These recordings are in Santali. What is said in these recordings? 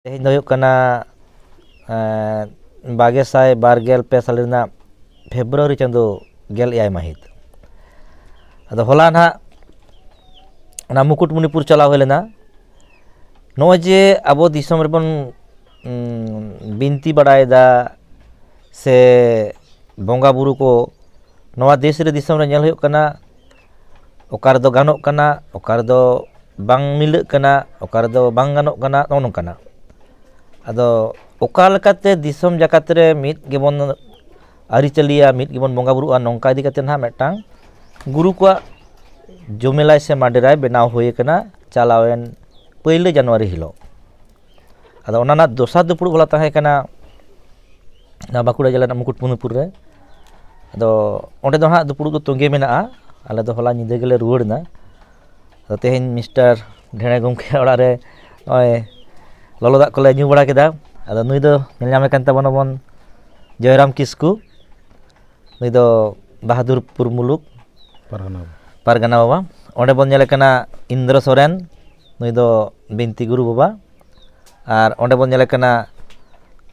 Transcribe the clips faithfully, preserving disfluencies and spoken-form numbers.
ᱛᱮᱦᱮᱧ ᱫᱚ ᱦᱩᱭᱩᱜ ᱠᱟᱱᱟ ᱵᱟᱜᱮ ᱥᱟᱭ ᱵᱟᱨ ᱜᱮᱞ ᱯᱮ ᱥᱟᱞ ᱨᱮᱱᱟᱜ ᱯᱷᱮᱵᱽᱨᱩᱣᱟᱨᱤ ᱪᱟᱸᱫᱳ ᱜᱮᱞ ᱮᱭᱟᱭ ᱢᱟᱹᱦᱤᱛ᱾ ᱟᱫᱚ ᱦᱚᱞᱟ ᱱᱟᱦᱟᱜ ᱚᱱᱟ ᱢᱩᱠᱩᱴᱢᱩᱱᱤᱯᱩᱨ ᱪᱟᱞᱟᱣ ᱦᱩᱭ ᱞᱮᱱᱟ᱾ ᱱᱚᱜᱼᱚᱭ ᱡᱮ ᱟᱵᱚ ᱫᱤᱥᱚᱢ ᱨᱮᱵᱚᱱ ᱵᱤᱱᱛᱤ ᱵᱟᱲᱟᱭᱮᱫᱟ ᱥᱮ ᱵᱚᱸᱜᱟ ᱵᱩᱨᱩ ᱠᱚ, ᱱᱚᱣᱟ ᱫᱮᱥ ᱨᱮ ᱫᱤᱥᱚᱢ ᱨᱮ ᱧᱮᱞ ᱦᱩᱭᱩᱜ ᱠᱟᱱᱟ, ᱚᱠᱟ ᱨᱮᱫᱚ ᱜᱟᱱᱚᱜ ᱠᱟᱱᱟ, ᱚᱠᱟ ᱨᱮᱫᱚ ᱵᱟᱝ ᱢᱤᱞᱟᱹᱜ ᱠᱟᱱᱟ, ᱚᱠᱟ ᱨᱮᱫᱚ ᱵᱟᱝ ᱜᱟᱱᱚᱜ ᱠᱟᱱᱟ, ᱱᱚᱜᱼᱚ ᱱᱚᱝᱠᱟᱱᱟᱜ᱾ ᱟᱫᱚ ᱚᱠᱟ ᱞᱮᱠᱟᱛᱮ ᱫᱤᱥᱚᱢ ᱡᱟᱠᱟᱛ ᱨᱮ ᱢᱤᱫ ᱜᱮᱵᱚᱱ ᱟᱹᱨᱤᱪᱟᱹᱞᱤᱭᱟ, ᱢᱤᱫ ᱜᱮᱵᱚᱱ ᱵᱚᱸᱜᱟ ᱵᱩᱨᱩᱜᱼᱟ, ᱱᱚᱝᱠᱟ ᱤᱫᱤ ᱠᱟᱛᱮ ᱱᱟᱦᱟᱜ ᱢᱤᱫᱴᱟᱝ ᱜᱩᱨᱩ ᱠᱚᱣᱟᱜ ᱡᱚᱢᱮᱞᱟᱭ ᱥᱮ ᱢᱟᱰᱮᱨᱟᱭ ᱵᱮᱱᱟᱣ ᱦᱩᱭ ᱟᱠᱟᱱᱟ ᱪᱟᱞᱟᱣᱮᱱ ᱯᱟᱹᱭᱞᱟᱹ ᱡᱟᱱᱩᱣᱟᱨᱤ ᱦᱤᱞᱳᱜ᱾ ᱟᱫᱚ ᱚᱱᱟ ᱨᱮᱱᱟᱜ ᱫᱚᱥᱟᱨ ᱫᱩᱯᱲᱩᱵ ᱦᱚᱞᱟ ᱛᱟᱦᱮᱸ ᱠᱟᱱᱟ ᱱᱚᱣᱟ ᱵᱟᱸᱠᱩᱲᱟ ᱡᱮᱞᱟ ᱨᱮᱱᱟᱜ ᱢᱩᱠᱩᱴᱢᱩᱱᱤᱯᱩᱨ ᱨᱮ᱾ ᱟᱫᱚ ᱚᱸᱰᱮ ᱫᱚ ᱦᱟᱸᱜ ᱫᱩᱯᱲᱩᱵ ᱫᱚ ᱛᱚᱸᱜᱮ ᱢᱮᱱᱟᱜᱼᱟ᱾ ᱟᱞᱮ ᱫᱚ ᱦᱚᱞᱟ ᱧᱤᱫᱟᱹ ᱜᱮᱞᱮ ᱨᱩᱣᱟᱹᱲ ᱮᱱᱟ᱾ ᱟᱫᱚ ᱛᱮᱦᱮᱧ ᱢᱤᱥᱴᱟᱨ ᱰᱷᱮᱬᱮ ᱜᱚᱢᱠᱮ ᱚᱲᱟᱜ ᱨᱮ ᱱᱚᱜᱼᱚᱭ ᱞᱚᱞᱚ ᱫᱟᱜ ᱠᱚᱞᱮ ᱧᱩ ᱵᱟᱲᱟ ᱠᱮᱫᱟ᱾ ᱟᱫᱚ ᱱᱩᱭ ᱫᱚ ᱧᱮᱞ ᱧᱟᱢᱮ ᱠᱟᱱ ᱛᱟᱵᱚᱱᱟᱵᱚᱱ ᱡᱚᱭᱨᱟᱢ ᱠᱤᱥᱠᱩ, ᱱᱩᱭ ᱫᱚ ᱵᱟᱦᱟᱫᱩᱨᱯᱩᱨ ᱢᱩᱞᱩᱠ ᱯᱟᱨᱜᱟᱱᱟ᱾ ᱯᱟᱨᱜᱟᱱᱟ ᱵᱟᱵᱟ᱾ ᱚᱸᱰᱮ ᱵᱚᱱ ᱧᱮᱞᱮ ᱠᱟᱱᱟ ᱤᱱᱫᱨᱚ ᱥᱚᱨᱮᱱ, ᱱᱩᱭ ᱫᱚ ᱵᱤᱱᱛᱤ ᱜᱩᱨᱩ ᱵᱟᱵᱟ᱾ ᱟᱨ ᱚᱸᱰᱮ ᱵᱚᱱ ᱧᱮᱞᱮ ᱠᱟᱱᱟ,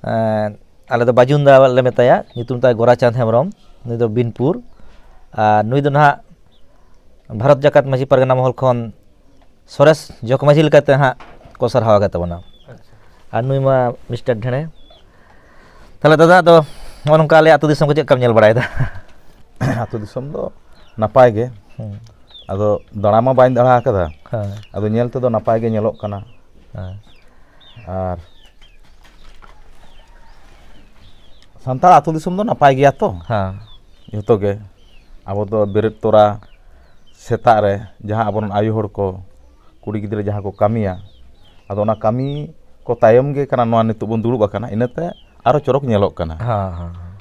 ᱮᱸ, ᱟᱞᱮ ᱫᱚ ᱵᱟᱡᱩᱱ ᱫᱟ ᱞᱮ ᱢᱮᱛᱟᱭᱟ, ᱧᱩᱛᱩᱢ ᱛᱟᱭ ᱜᱳᱨᱟᱪᱟᱸᱫᱽ ᱦᱮᱢᱵᱨᱚᱢ, ᱱᱩᱭ ᱫᱚ ᱵᱤᱱᱯᱩᱨ᱾ ᱟᱨ ᱱᱩᱭ ᱫᱚ ᱱᱟᱦᱟᱜ ᱵᱷᱟᱨᱚᱛ ᱡᱟᱠᱟᱛ ᱢᱟᱹᱡᱷᱤ ᱯᱟᱨᱜᱟᱱᱟ ᱢᱚᱦᱚᱞ ᱠᱷᱚᱱ ᱥᱚᱨᱮᱥ ᱡᱚᱜᱽ ᱢᱟᱹᱡᱷᱤ ᱞᱮᱠᱟᱛᱮ ᱦᱟᱸᱜ ᱠᱚ ᱥᱟᱨᱦᱟᱣ ᱟᱠᱟᱫ ᱛᱟᱵᱚᱱᱟ᱾ ᱟᱪᱪᱷᱟ᱾ ᱟᱨ ᱱᱩᱭ ᱢᱟ ᱢᱤᱥᱴᱟᱨ ᱰᱷᱮᱬᱮ᱾ ᱛᱟᱦᱚᱞᱮ ᱫᱟᱫᱟ, ᱟᱫᱚ ᱱᱚᱜᱼᱚ ᱱᱚᱝᱠᱟ ᱟᱞᱮ ᱟᱹᱛᱩ ᱫᱤᱥᱚᱢ ᱠᱚ ᱪᱮᱫ ᱞᱮᱠᱟᱢ ᱧᱮᱞ ᱵᱟᱲᱟᱭᱮᱫᱟ? ᱟᱹᱛᱩ ᱫᱤᱥᱚᱢ ᱫᱚ ᱱᱟᱯᱟᱭ ᱜᱮ᱾ ᱦᱩᱸ᱾ ᱟᱫᱚ ᱫᱟᱬᱟ ᱢᱟ ᱵᱟᱹᱧ ᱫᱟᱬᱟ ᱟᱠᱟᱫᱟ᱾ ᱦᱮᱸ᱾ ᱟᱫᱚ ᱧᱮᱞ ᱛᱮᱫᱚ ᱱᱟᱯᱟᱭ ᱜᱮ ᱧᱮᱞᱚᱜ ᱠᱟᱱᱟ᱾ ᱦᱮᱸ᱾ ᱟᱨ ᱥᱟᱱᱛᱟᱲ ᱟᱹᱛᱩ ᱫᱤᱥᱚᱢ ᱫᱚ ᱱᱟᱯᱟᱭ ᱜᱮᱭᱟ ᱛᱚ? ᱦᱮᱸ᱾ ᱡᱷᱚᱛᱚ ᱜᱮ᱾ ᱟᱵᱚ ᱫᱚ ᱵᱮᱨᱮᱫ ᱛᱚᱨᱟ ᱥᱮᱛᱟᱜ ᱨᱮ ᱡᱟᱦᱟᱸ ᱟᱵᱚᱨᱮᱱ ᱟᱭᱳ ᱦᱚᱲ ᱠᱚ, ᱠᱩᱲᱤ ᱜᱤᱫᱽᱨᱟᱹ ᱡᱟᱦᱟᱸ ᱠᱚ ᱠᱟᱹᱢᱤᱭᱟ, ᱟᱫᱚ ᱚᱱᱟ ᱠᱟᱹᱢᱤ ᱠᱚ ᱛᱟᱭᱚᱢ ᱜᱮ ᱠᱟᱱᱟ ᱱᱚᱣᱟ ᱱᱤᱛᱚᱜ ᱵᱚᱱ ᱫᱩᱲᱩᱵ ᱟᱠᱟᱱᱟ, ᱤᱱᱟᱹᱛᱮ ᱟᱨᱚ ᱪᱚᱨᱚᱠ ᱧᱮᱞᱚᱜ ᱠᱟᱱᱟ᱾ ᱦᱮᱸ, ᱦᱮᱸ, ᱦᱮᱸ᱾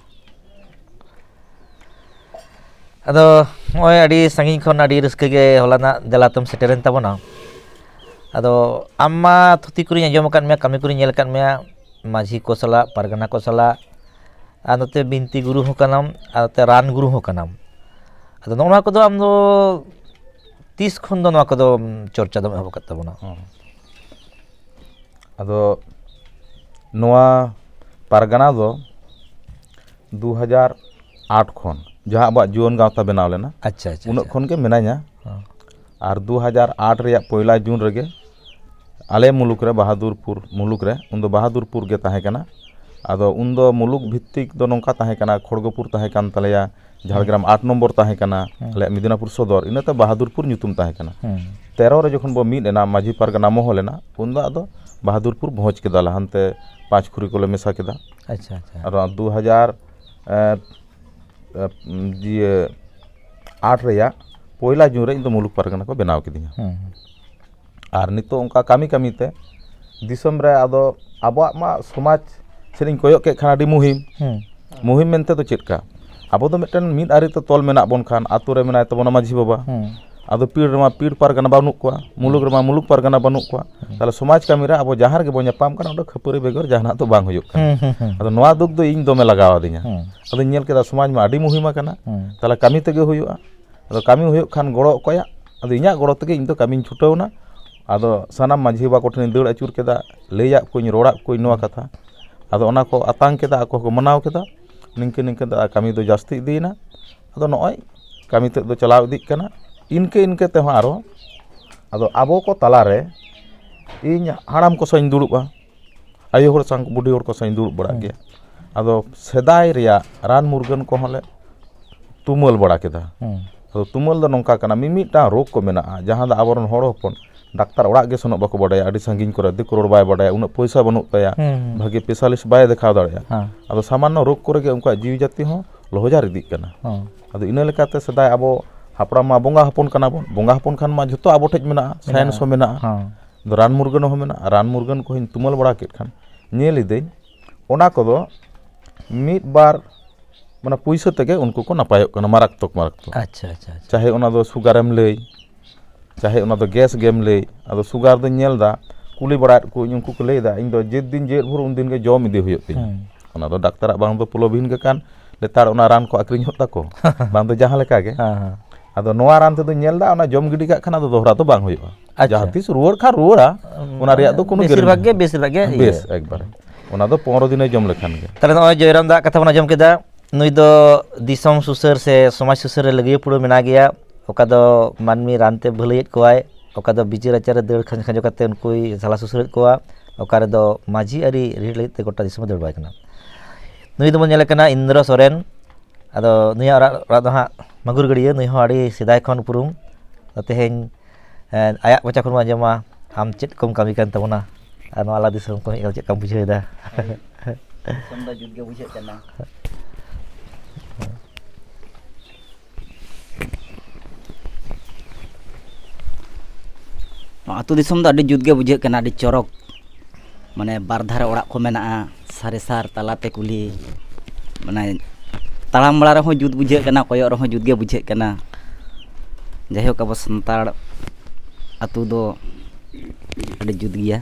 ᱟᱫᱚ ᱱᱚᱜᱼᱚᱭ ᱟᱹᱰᱤ ᱥᱟᱺᱜᱤᱧ ᱠᱷᱚᱱ ᱟᱹᱰᱤ ᱨᱟᱹᱥᱠᱟᱹ ᱜᱮ ᱦᱚᱞᱟᱱᱟᱜ ᱫᱮᱞᱟ ᱛᱮᱢ ᱥᱮᱴᱮᱨᱮᱱ ᱛᱟᱵᱚᱱᱟ᱾ ᱟᱫᱚ ᱟᱢ ᱢᱟ ᱛᱷᱩᱛᱤ ᱠᱚᱨᱮᱧ ᱟᱸᱡᱚᱢ ᱟᱠᱟᱫ ᱢᱮᱭᱟ, ᱠᱟᱹᱢᱤ ᱠᱚᱨᱮᱧ ᱧᱮᱞ ᱟᱠᱟᱫ ᱢᱮᱭᱟ, ᱢᱟᱹᱡᱷᱤ ᱠᱚ ᱥᱟᱞᱟᱜ, ᱯᱟᱨᱜᱟᱱᱟ ᱠᱚ ᱥᱟᱞᱟᱜ, ᱟᱨ ᱱᱚᱛᱮ ᱵᱤᱱᱛᱤ ᱜᱩᱨᱩ ᱦᱚᱸ ᱠᱟᱱᱟᱢ, ᱟᱨ ᱱᱚᱛᱮ ᱨᱟᱱ ᱜᱩᱨᱩ ᱦᱚᱸ ᱠᱟᱱᱟᱢ᱾ ᱟᱫᱚ ᱱᱚᱜᱼᱚ ᱱᱚᱣᱟ ᱠᱚᱫᱚ ᱟᱢ ᱫᱚ ᱛᱤᱥ ᱠᱷᱚᱱ ᱫᱚ ᱱᱚᱣᱟ ᱠᱚᱫᱚ ᱪᱚᱨᱪᱟ ᱫᱚᱢ ᱮᱦᱚᱵ ᱟᱠᱟᱫ ᱛᱟᱵᱚᱱᱟ? ᱦᱚᱸ᱾ ᱟᱫᱚ ᱱᱚᱣᱟ ᱯᱟᱨᱜᱟᱱᱟ ᱫᱚ ᱫᱩ ᱦᱟᱡᱟᱨ ᱟᱴ ᱠᱷᱚᱱ, ᱡᱟᱦᱟᱸ ᱟᱵᱚᱣᱟᱜ ᱡᱩᱣᱟᱹᱱ ᱜᱟᱶᱛᱟ ᱵᱮᱱᱟᱣ ᱞᱮᱱᱟ, ᱟᱪᱪᱷᱟ, ᱟᱪᱪᱷᱟ, ᱩᱱᱟᱹᱜ ᱟᱪᱪᱷᱟ᱾ ᱠᱷᱚᱱ ᱜᱮ ᱢᱮᱱᱟᱧᱟ᱾ ᱦᱚᱸ᱾ ᱟᱨ ᱫᱩ ᱦᱟᱡᱟᱨ ᱟᱴ ᱨᱮᱭᱟᱜ ᱯᱚᱭᱞᱟ ᱡᱩᱱ ᱨᱮᱜᱮ ᱟᱞᱮ ᱢᱩᱞᱩᱠ ᱨᱮ, ᱵᱟᱦᱟᱫᱩᱨᱯᱩᱨ ᱢᱩᱞᱩᱠ ᱨᱮ, ᱩᱱᱫᱚ ᱵᱟᱦᱟᱫᱩᱨᱯᱩᱨ ᱜᱮ ᱛᱟᱦᱮᱸ ᱠᱟᱱᱟ᱾ ᱟᱫᱚ ᱩᱱᱫᱚ ᱢᱩᱞᱩᱠ ᱵᱷᱤᱛᱛᱤᱠ ᱫᱚ ᱱᱚᱝᱠᱟ ᱛᱟᱦᱮᱸ ᱠᱟᱱᱟ, ᱠᱷᱚᱲᱜᱚᱯᱩᱨ ᱛᱟᱦᱮᱸ ᱠᱟᱱ ᱛᱟᱞᱮᱭᱟ, ᱡᱷᱟᱲᱜᱨᱟᱢ ᱟᱴ ᱱᱚᱢᱵᱚᱨ ᱛᱟᱦᱮᱸ ᱠᱟᱱᱟ, ᱦᱩᱸ᱾ ᱟᱞᱮᱭᱟᱜ ᱢᱮᱫᱤᱱᱟᱯᱩᱨ ᱥᱚᱫᱚᱨ, ᱤᱱᱟᱹᱛᱮ ᱵᱟᱦᱟᱫᱩᱨᱯᱩᱨ ᱧᱩᱛᱩᱢ ᱛᱟᱦᱮᱸ ᱠᱟᱱᱟ᱾ ᱦᱩᱸ᱾ ᱛᱮᱨᱚ ᱨᱮ ᱡᱚᱠᱷᱚᱱ ᱵᱚ ᱢᱤᱫ ᱮᱱᱟ, ᱢᱟᱹᱡᱷᱤ ᱯᱟᱨᱜᱟᱱᱟ ᱢᱚᱦᱚᱞ ᱮᱱᱟ, ᱩᱱᱫᱚ ᱟᱫᱚ ᱵᱟᱦᱟᱫᱩᱨᱯᱩᱨ ᱵᱷᱚᱸᱡᱽ ᱠᱮᱫᱟ ᱞᱮ, ᱦᱟᱱᱛᱮ ᱯᱟᱸᱪ ᱠᱷᱩᱨᱤ ᱠᱚᱞᱮ ᱢᱮᱥᱟ ᱠᱮᱫᱟ᱾ ᱟᱪᱪᱷᱟ, ᱟᱪᱪᱷᱟ᱾ ᱟᱨ ᱫᱩ ᱦᱟᱡᱟᱨ, ᱮ, ᱮ, ᱤᱭᱟᱹ, ᱟᱴ ᱨᱮᱭᱟᱜ ᱯᱚᱭᱞᱟ ᱡᱩᱱ ᱨᱮ ᱤᱧ ᱫᱚ ᱢᱩᱞᱩᱠ ᱯᱟᱨᱜᱟᱱᱟ ᱠᱚ ᱵᱮᱱᱟᱣ ᱠᱤᱫᱤᱧᱟ᱾ ᱦᱩᱸ, ᱦᱩᱸ᱾ ᱟᱨ ᱱᱤᱛᱚᱜ ᱚᱱᱠᱟ ᱠᱟᱹᱢᱤ ᱠᱟᱹᱢᱤ ᱛᱮ ᱫᱤᱥᱚᱢ ᱨᱮ ᱟᱫᱚ ᱟᱵᱚᱣᱟᱜ ᱢᱟ ᱥᱚᱢᱟᱡᱽ ᱥᱮᱫ ᱤᱧ ᱠᱚᱭᱚᱜ ᱠᱮᱫ ᱠᱷᱟᱱ ᱟᱹᱰᱤ ᱢᱩᱦᱤᱢ᱾ ᱦᱩᱸ᱾ ᱢᱩᱦᱤᱢ ᱢᱮᱱᱛᱮ ᱫᱚ ᱪᱮᱫ ᱠᱟ? ᱟᱵᱚ ᱫᱚ ᱢᱤᱫᱴᱮᱱ ᱢᱤᱫ ᱟᱹᱨᱤ ᱛᱮ ᱛᱚᱞ ᱢᱮᱱᱟᱜ ᱵᱚᱱ ᱠᱷᱟᱱ, ᱟᱛᱳ ᱨᱮ ᱢᱮᱱᱟᱭ ᱛᱟᱵᱚᱱᱟ ᱢᱟᱹᱡᱷᱤ ᱵᱟᱵᱟ᱾ ᱦᱩᱸ᱾ ᱟᱫᱚ ᱯᱤᱲ ᱨᱮᱢᱟ ᱯᱤᱲ ᱯᱟᱨᱜᱟᱱᱟ ᱵᱟᱹᱱᱩᱜ ᱠᱚᱣᱟ, ᱢᱩᱞᱩᱠ ᱨᱮᱢᱟ ᱢᱩᱞᱩᱠ ᱯᱟᱨᱜᱟᱱᱟ ᱵᱟᱹᱱᱩᱜ ᱠᱚᱣᱟ᱾ ᱦᱩᱸ᱾ ᱛᱟᱦᱞᱮ ᱥᱚᱢᱟᱡᱽ ᱠᱟᱹᱢᱤ ᱨᱮ ᱟᱵᱚ ᱡᱟᱦᱟᱸ ᱨᱮᱜᱮ ᱵᱚᱱ ᱧᱟᱯᱟᱢ ᱠᱟᱱᱟ, ᱚᱸᱰᱮ ᱠᱷᱟᱹᱯᱟᱹᱨᱤ ᱵᱮᱜᱚᱨ ᱡᱟᱦᱟᱱᱟᱜ ᱫᱚ ᱵᱟᱝ ᱦᱩᱭᱩᱜ ᱠᱟᱱᱟ᱾ ᱦᱩᱸ, ᱦᱩᱸ, ᱦᱩᱸ᱾ ᱟᱫᱚ ᱱᱚᱣᱟ ᱫᱩᱠ ᱫᱚ ᱤᱧ ᱫᱚᱢᱮ ᱞᱟᱜᱟᱣ ᱟᱹᱫᱤᱧᱟ᱾ ᱦᱩᱸ᱾ ᱟᱫᱚᱧ ᱧᱮᱞ ᱠᱮᱫᱟ ᱥᱚᱢᱟᱡᱽ ᱢᱟ ᱟᱹᱰᱤ ᱢᱩᱦᱤᱢᱟ ᱠᱟᱱᱟ᱾ ᱦᱩᱸ᱾ ᱛᱟᱦᱞᱮ ᱠᱟᱹᱢᱤ ᱛᱮᱜᱮ ᱦᱩᱭᱩᱜᱼᱟ᱾ ᱟᱫᱚ ᱠᱟᱹᱢᱤ ᱦᱩᱭᱩᱜ ᱠᱷᱟᱱ ᱜᱚᱲᱚ ᱚᱠᱚᱭᱟᱜ? ᱟᱫᱚ ᱤᱧᱟᱹᱜ ᱜᱚᱲᱚ ᱛᱮᱜᱮ ᱤᱧ ᱫᱚ ᱠᱟᱹᱢᱤᱧ ᱪᱷᱩᱴᱟᱹᱣ ᱮᱱᱟ᱾ ᱟᱫᱚ ᱥᱟᱱᱟᱢ ᱢᱟᱹᱡᱷᱤ ᱵᱟᱵᱟ ᱠᱚᱴᱷᱮᱱᱤᱧ ᱫᱟᱹᱲ ᱟᱹᱪᱩᱨ ᱠᱮᱫᱟ, ᱞᱟᱹᱭᱟᱫ ᱠᱚᱣᱟᱧ, ᱨᱚᱲᱟᱫ ᱠᱚᱣᱟᱧ ᱱᱚᱣᱟ ᱠᱟᱛᱷᱟ᱾ ᱟᱫᱚ ᱚᱱᱟ ᱠᱚ ᱟᱛᱟᱝ ᱠᱮᱫᱟ, ᱟᱠᱚ ᱦᱚᱸᱠᱚ ᱢᱟᱱᱟᱣ ᱠᱮᱫᱟ᱾ ᱱᱤᱝᱠᱟᱹ ᱱᱤᱝᱠᱟᱹ ᱛᱮ ᱠᱟᱹᱢᱤ ᱫᱚ ᱡᱟᱹᱥᱛᱤ ᱤᱫᱤᱭᱮᱱᱟ᱾ ᱟᱫᱚ ᱱᱚᱜᱼᱚᱭ ᱠᱟᱹᱢᱤ ᱛᱮᱫ ᱫᱚ ᱪᱟᱞᱟᱣ ᱤᱫᱤᱜ ᱠᱟᱱᱟ᱾ ᱤᱱᱠᱟᱹ ᱤᱱᱠᱟᱹ ᱛᱮᱦᱚᱸ ᱟᱨᱚ ᱟᱫᱚ ᱟᱵᱚ ᱠᱚ ᱛᱟᱞᱟᱨᱮ ᱤᱧ ᱦᱟᱲᱟᱢ ᱠᱚ ᱥᱟᱶ ᱤᱧ ᱫᱩᱲᱩᱵᱼᱟ, ᱟᱭᱳ ᱦᱚᱲ ᱥᱟᱶ, ᱵᱩᱰᱷᱤ ᱦᱚᱲ ᱠᱚ ᱥᱟᱶ ᱤᱧ ᱫᱩᱲᱩᱵ ᱵᱟᱲᱟᱜ ᱦᱩᱸ᱾ ᱜᱮᱭᱟ᱾ ᱟᱫᱚ ᱥᱮᱫᱟᱭ ᱨᱮᱭᱟᱜ ᱨᱟᱱ ᱢᱩᱨᱜᱟᱹᱱ ᱠᱚᱦᱚᱸ ᱞᱮ ᱛᱩᱢᱟᱹᱞ ᱵᱟᱲᱟ ᱠᱮᱫᱟ᱾ ᱦᱩᱸ᱾ ᱟᱫᱚ ᱛᱩᱢᱟᱹᱞ ᱫᱚ ᱱᱚᱝᱠᱟ ᱠᱟᱱᱟ, ᱢᱤᱢᱤᱫᱴᱟᱝ ᱨᱳᱜᱽ ᱠᱚ ᱢᱮᱱᱟᱜᱼᱟ, ᱡᱟᱦᱟᱸ ᱫᱚ ᱟᱵᱚᱨᱮᱱ ᱦᱚᱲ ᱦᱚᱯᱚᱱ ᱰᱟᱠᱛᱟᱨ ᱚᱲᱟᱜ ᱜᱮ ᱥᱮᱱᱚᱜ ᱵᱟᱠᱚ ᱵᱟᱰᱟᱭᱟ, ᱟᱹᱰᱤ ᱥᱟᱺᱜᱤᱧ ᱠᱚᱨᱮ, ᱫᱤᱠᱩ ᱨᱚᱲ ᱵᱟᱭ ᱵᱟᱰᱟᱭᱟ, ᱩᱱᱟᱹᱜ ᱯᱚᱭᱥᱟ ᱵᱟᱹᱱᱩᱜ ᱛᱟᱭᱟ, ᱦᱩᱸ, ᱦᱩᱸ᱾ ᱵᱷᱟᱜᱮ specialist ᱵᱟᱭ ᱫᱮᱠᱷᱟᱣ ᱫᱟᱲᱮᱭᱟᱜᱼᱟ᱾ ᱦᱮᱸ᱾ ᱟᱫᱚ ᱥᱟᱢᱟᱱᱱᱚ ᱨᱳᱜᱽ ᱠᱚᱨᱮ ᱜᱮ ᱩᱱᱠᱩᱣᱟᱜ ᱡᱤᱣᱤ ᱡᱟᱹᱛᱤ ᱦᱚᱸ ᱞᱚᱦᱚᱡᱟᱨ ᱤᱫᱤᱜ ᱠᱟᱱᱟ᱾ ᱦᱮᱸ᱾ ᱟᱫᱚ ᱤᱱᱟᱹ ᱞᱮᱠᱟᱛᱮ ᱥᱮᱫᱟᱭ ᱟᱵᱚ ᱦᱟᱯᱲᱟᱢ ᱢᱟ ᱵᱚᱸᱜᱟ ᱦᱚᱯᱚᱱ ᱠᱟᱱᱟ ᱵᱚᱱ, ᱵᱚᱸᱜᱟ ᱦᱚᱯᱚᱱ ᱠᱷᱟᱱ ᱢᱟ ᱡᱷᱚᱛᱚ ᱟᱵᱚ ᱴᱷᱮᱡ ᱢᱮᱱᱟᱜᱼᱟ, ᱥᱟᱭᱮᱱᱥ ᱦᱚᱸ ᱢᱮᱱᱟᱜᱼᱟ᱾ ᱦᱮᱸ᱾ ᱟᱫᱚ ᱨᱟᱱ ᱢᱩᱨᱜᱟᱹᱱ ᱦᱚᱸ ᱢᱮᱱᱟᱜᱼᱟ, ᱨᱟᱱ ᱢᱩᱨᱜᱟᱹᱱ ᱠᱚᱦᱚᱸᱧ ᱛᱩᱢᱟᱹᱞ ᱵᱟᱲᱟ ᱠᱮᱫ ᱠᱷᱟᱱ ᱧᱮᱞ ᱤᱫᱟᱹᱧ, ᱚᱱᱟ ᱠᱚᱫᱚ ᱢᱤᱫ ᱵᱟᱨ ᱢᱟᱱᱮ ᱯᱩᱭᱥᱟᱹ ᱛᱮᱜᱮ ᱩᱱᱠᱩ ᱠᱚ ᱱᱟᱯᱟᱭᱚᱜ ᱠᱟᱱᱟ, ᱢᱟᱨᱟᱠᱛᱚᱠ ᱢᱟᱨᱟᱠᱛᱚᱠ᱾ ᱟᱪᱪᱷᱟ, ᱟᱪᱪᱷᱟ, ᱟᱪᱪᱷᱟ᱾ ᱪᱟᱦᱮ ᱚᱱᱟ ᱫᱚ ᱥᱩᱜᱟᱨᱮᱢ ᱞᱟᱹᱭ, ᱪᱟᱦᱮ ᱚᱱᱟ ᱫᱚ ᱜᱮᱥ ᱜᱮᱢ ᱞᱟᱹᱭ᱾ ᱟᱫᱚ ᱥᱩᱜᱟᱨ ᱫᱚᱧ ᱧᱮᱞ ᱮᱫᱟ, ᱠᱩᱞᱤ ᱵᱟᱲᱟᱭᱮᱫ ᱠᱚᱣᱟᱧ, ᱩᱱᱠᱩ ᱠᱚ ᱞᱟᱹᱭ ᱮᱫᱟ, "ᱤᱧ ᱫᱚ ᱡᱮᱫ ᱫᱤᱱ ᱡᱮᱫ ᱵᱷᱳᱨ ᱩᱱ ᱫᱤᱱ ᱜᱮ ᱡᱚᱢ ᱤᱫᱤ ᱦᱩᱭᱩᱜ ᱛᱤᱧᱟ᱾" ᱦᱩᱸ᱾ ᱚᱱᱟ ᱫᱚ ᱰᱟᱠᱛᱟᱨᱟᱜ ᱵᱟᱝ ᱫᱚ ᱯᱨᱚᱞᱳᱵᱷᱤᱱ ᱜᱮ ᱠᱟᱱ, ᱱᱮᱛᱟᱨ ᱚᱱᱟ ᱨᱟᱱ ᱠᱚ ᱟᱹᱠᱷᱨᱤᱧᱚᱜ ᱛᱟᱠᱚ, ᱵᱟᱝ ᱫᱚ ᱡᱟᱦᱟᱸ ᱞᱮᱠᱟ ᱜᱮ᱾ ᱦᱮᱸ, ᱦᱮᱸ᱾ ᱟᱫᱚ ᱱᱚᱣᱟ ᱨᱟᱱ ᱛᱮᱫᱚᱧ ᱧᱮᱞ ᱮᱫᱟ, ᱚᱱᱟ ᱡᱚᱢ ᱜᱤᱰᱤ ᱠᱟᱜ ᱠᱷᱟᱱ ᱟᱫᱚ ᱫᱚᱦᱲᱟ ᱫᱚ ᱵᱟᱝ ᱦᱩᱭᱩᱜᱼᱟ᱾ ᱟᱪᱪᱷᱟ᱾ ᱡᱟᱦᱟᱸ ᱛᱤᱥ ᱨᱩᱣᱟᱹᱲ ᱠᱷᱟᱱ ᱨᱩᱣᱟᱹᱲᱟ, ᱚᱱᱟ ᱨᱮᱭᱟᱜ ᱫᱚ ᱠᱳᱱᱳ ᱵᱮᱥᱤᱨ ᱵᱷᱟᱜᱽ guarantee ᱜᱮ, ᱵᱮᱥᱤᱨ ᱵᱷᱟᱜᱽ ᱜᱮ ᱵᱮᱥ, ᱤᱭᱟᱹ᱾ ᱮᱠᱵᱟᱨᱮ᱾ ᱚᱱᱟ ᱫᱚ ᱯᱚᱱᱨᱚ ᱫᱤᱱᱮ ᱡᱚᱢ ᱞᱮᱠᱷᱟᱱ ᱜᱮ᱾ ᱛᱟᱦᱞᱮ ᱱᱚᱜᱼᱚᱭ ᱡᱚᱭᱨᱟᱢ ᱫᱟᱜ ᱠᱟᱛᱷᱟ ᱵᱚᱱ ᱟᱸᱡᱚᱢ ᱠᱮᱫᱟ, ᱱᱩᱭ ᱫᱚ ᱫᱤᱥᱚᱢ ᱥᱩᱥᱟᱹᱨ ᱥᱮ ᱥᱚᱢᱟᱡᱽ ᱥᱩᱥᱟᱹᱨ ᱨᱮ ᱞᱟᱹᱜᱤᱭᱟᱹ ᱯᱩᱲᱟᱹ ᱢᱮᱱᱟᱜ ᱜᱮᱭᱟ᱾ ᱚᱠᱟ ᱫᱚ ᱢᱟᱹᱱᱢᱤ ᱨᱟᱱ ᱛᱮ ᱵᱷᱟᱹᱞᱟᱹᱭᱮᱫ ᱠᱚᱣᱟᱭ, ᱚᱠᱟ ᱫᱚ ᱵᱤᱪᱟᱹᱨ ᱟᱪᱟᱨ ᱨᱮ ᱫᱟᱹᱲ ᱠᱷᱟᱸᱡᱚ ᱠᱷᱟᱸᱡᱚ ᱠᱟᱛᱮ ᱩᱱᱠᱩᱭ ᱥᱟᱞᱟ ᱥᱩᱥᱟᱹᱨᱮᱫ ᱠᱚᱣᱟ, ᱚᱠᱟ ᱨᱮᱫᱚ ᱢᱟᱹᱡᱷᱤ ᱟᱹᱨᱤ ᱨᱤᱲ ᱞᱟᱹᱜᱤᱫ ᱛᱮ ᱜᱚᱴᱟ ᱫᱤᱥᱚᱢᱮ ᱫᱟᱹᱲ ᱵᱟᱲᱟᱭ ᱠᱟᱱᱟ᱾ ᱱᱩᱭ ᱫᱚᱵᱚᱱ ᱧᱮᱞᱮ ᱠᱟᱱᱟ ᱤᱱᱫᱨᱚ ᱥᱚᱨᱮᱱ᱾ ᱟᱫᱚ ᱱᱩᱭᱟᱜ ᱚᱲᱟᱜ, ᱚᱲᱟᱜ ᱫᱚ ᱦᱟᱸᱜ ᱢᱟᱜᱩᱨ ᱜᱟᱹᱰᱭᱟᱹ᱾ ᱱᱩᱭ ᱦᱚᱸ ᱟᱹᱰᱤ ᱥᱮᱫᱟᱭ ᱠᱷᱚᱱ ᱩᱯᱨᱩᱢ᱾ ᱟᱫᱚ ᱛᱮᱦᱮᱧ, ᱮᱸ, ᱟᱭᱟᱜ ᱢᱚᱪᱟ ᱠᱷᱚᱱ ᱵᱚᱱ ᱟᱸᱡᱚᱢᱟ, ᱟᱢ ᱪᱮᱫ ᱠᱚᱢ ᱠᱟᱹᱢᱤ ᱠᱟᱱ ᱛᱟᱵᱚᱱᱟ ᱟᱨ ᱱᱚᱣᱟ ᱟᱞᱟᱝ ᱫᱤᱥᱚᱢ ᱠᱚᱢ ᱦᱮᱡ ᱠᱟᱛᱮ ᱪᱮᱫ ᱞᱮᱠᱟᱢ ᱵᱩᱡᱷᱟᱹᱣ ᱮᱫᱟ? ᱫᱤᱥᱚᱢ ᱫᱚ ᱡᱩᱛ ᱜᱮ ᱵᱩᱡᱷᱟᱹᱜ ᱠᱟᱱᱟ᱾ ᱱᱚᱣᱟ ᱟᱹᱛᱩ ᱫᱤᱥᱚᱢ ᱫᱚ ᱟᱹᱰᱤ ᱡᱩᱛ ᱜᱮ ᱵᱩᱡᱷᱟᱹᱜ ᱠᱟᱱᱟ, ᱟᱹᱰᱤ ᱪᱚᱨᱚᱠ᱾ ᱢᱟᱱᱮ ᱵᱟᱨ ᱫᱷᱟᱨᱮ ᱚᱲᱟᱜ ᱠᱚ ᱢᱮᱱᱟᱜᱼᱟ, ᱥᱟᱨᱮ ᱥᱟᱨ ᱛᱟᱞᱟᱛᱮ ᱠᱩᱞᱦᱤ᱾ ᱢᱟᱱᱮ ᱛᱟᱲᱟᱢ ᱵᱟᱲᱟ ᱨᱮᱦᱚᱸ ᱡᱩᱛ ᱵᱩᱡᱷᱟᱹᱜ ᱠᱟᱱᱟ, ᱠᱚᱭᱚᱜ ᱨᱮᱦᱚᱸ ᱡᱩᱛ ᱜᱮ ᱵᱩᱡᱷᱟᱹᱜ ᱠᱟᱱᱟ᱾ ᱡᱟᱭᱦᱳᱠ, ᱟᱵᱚ ᱥᱟᱱᱛᱟᱲ ᱟᱹᱛᱩ ᱫᱚ ᱟᱹᱰᱤ ᱡᱩᱛ ᱜᱮᱭᱟ᱾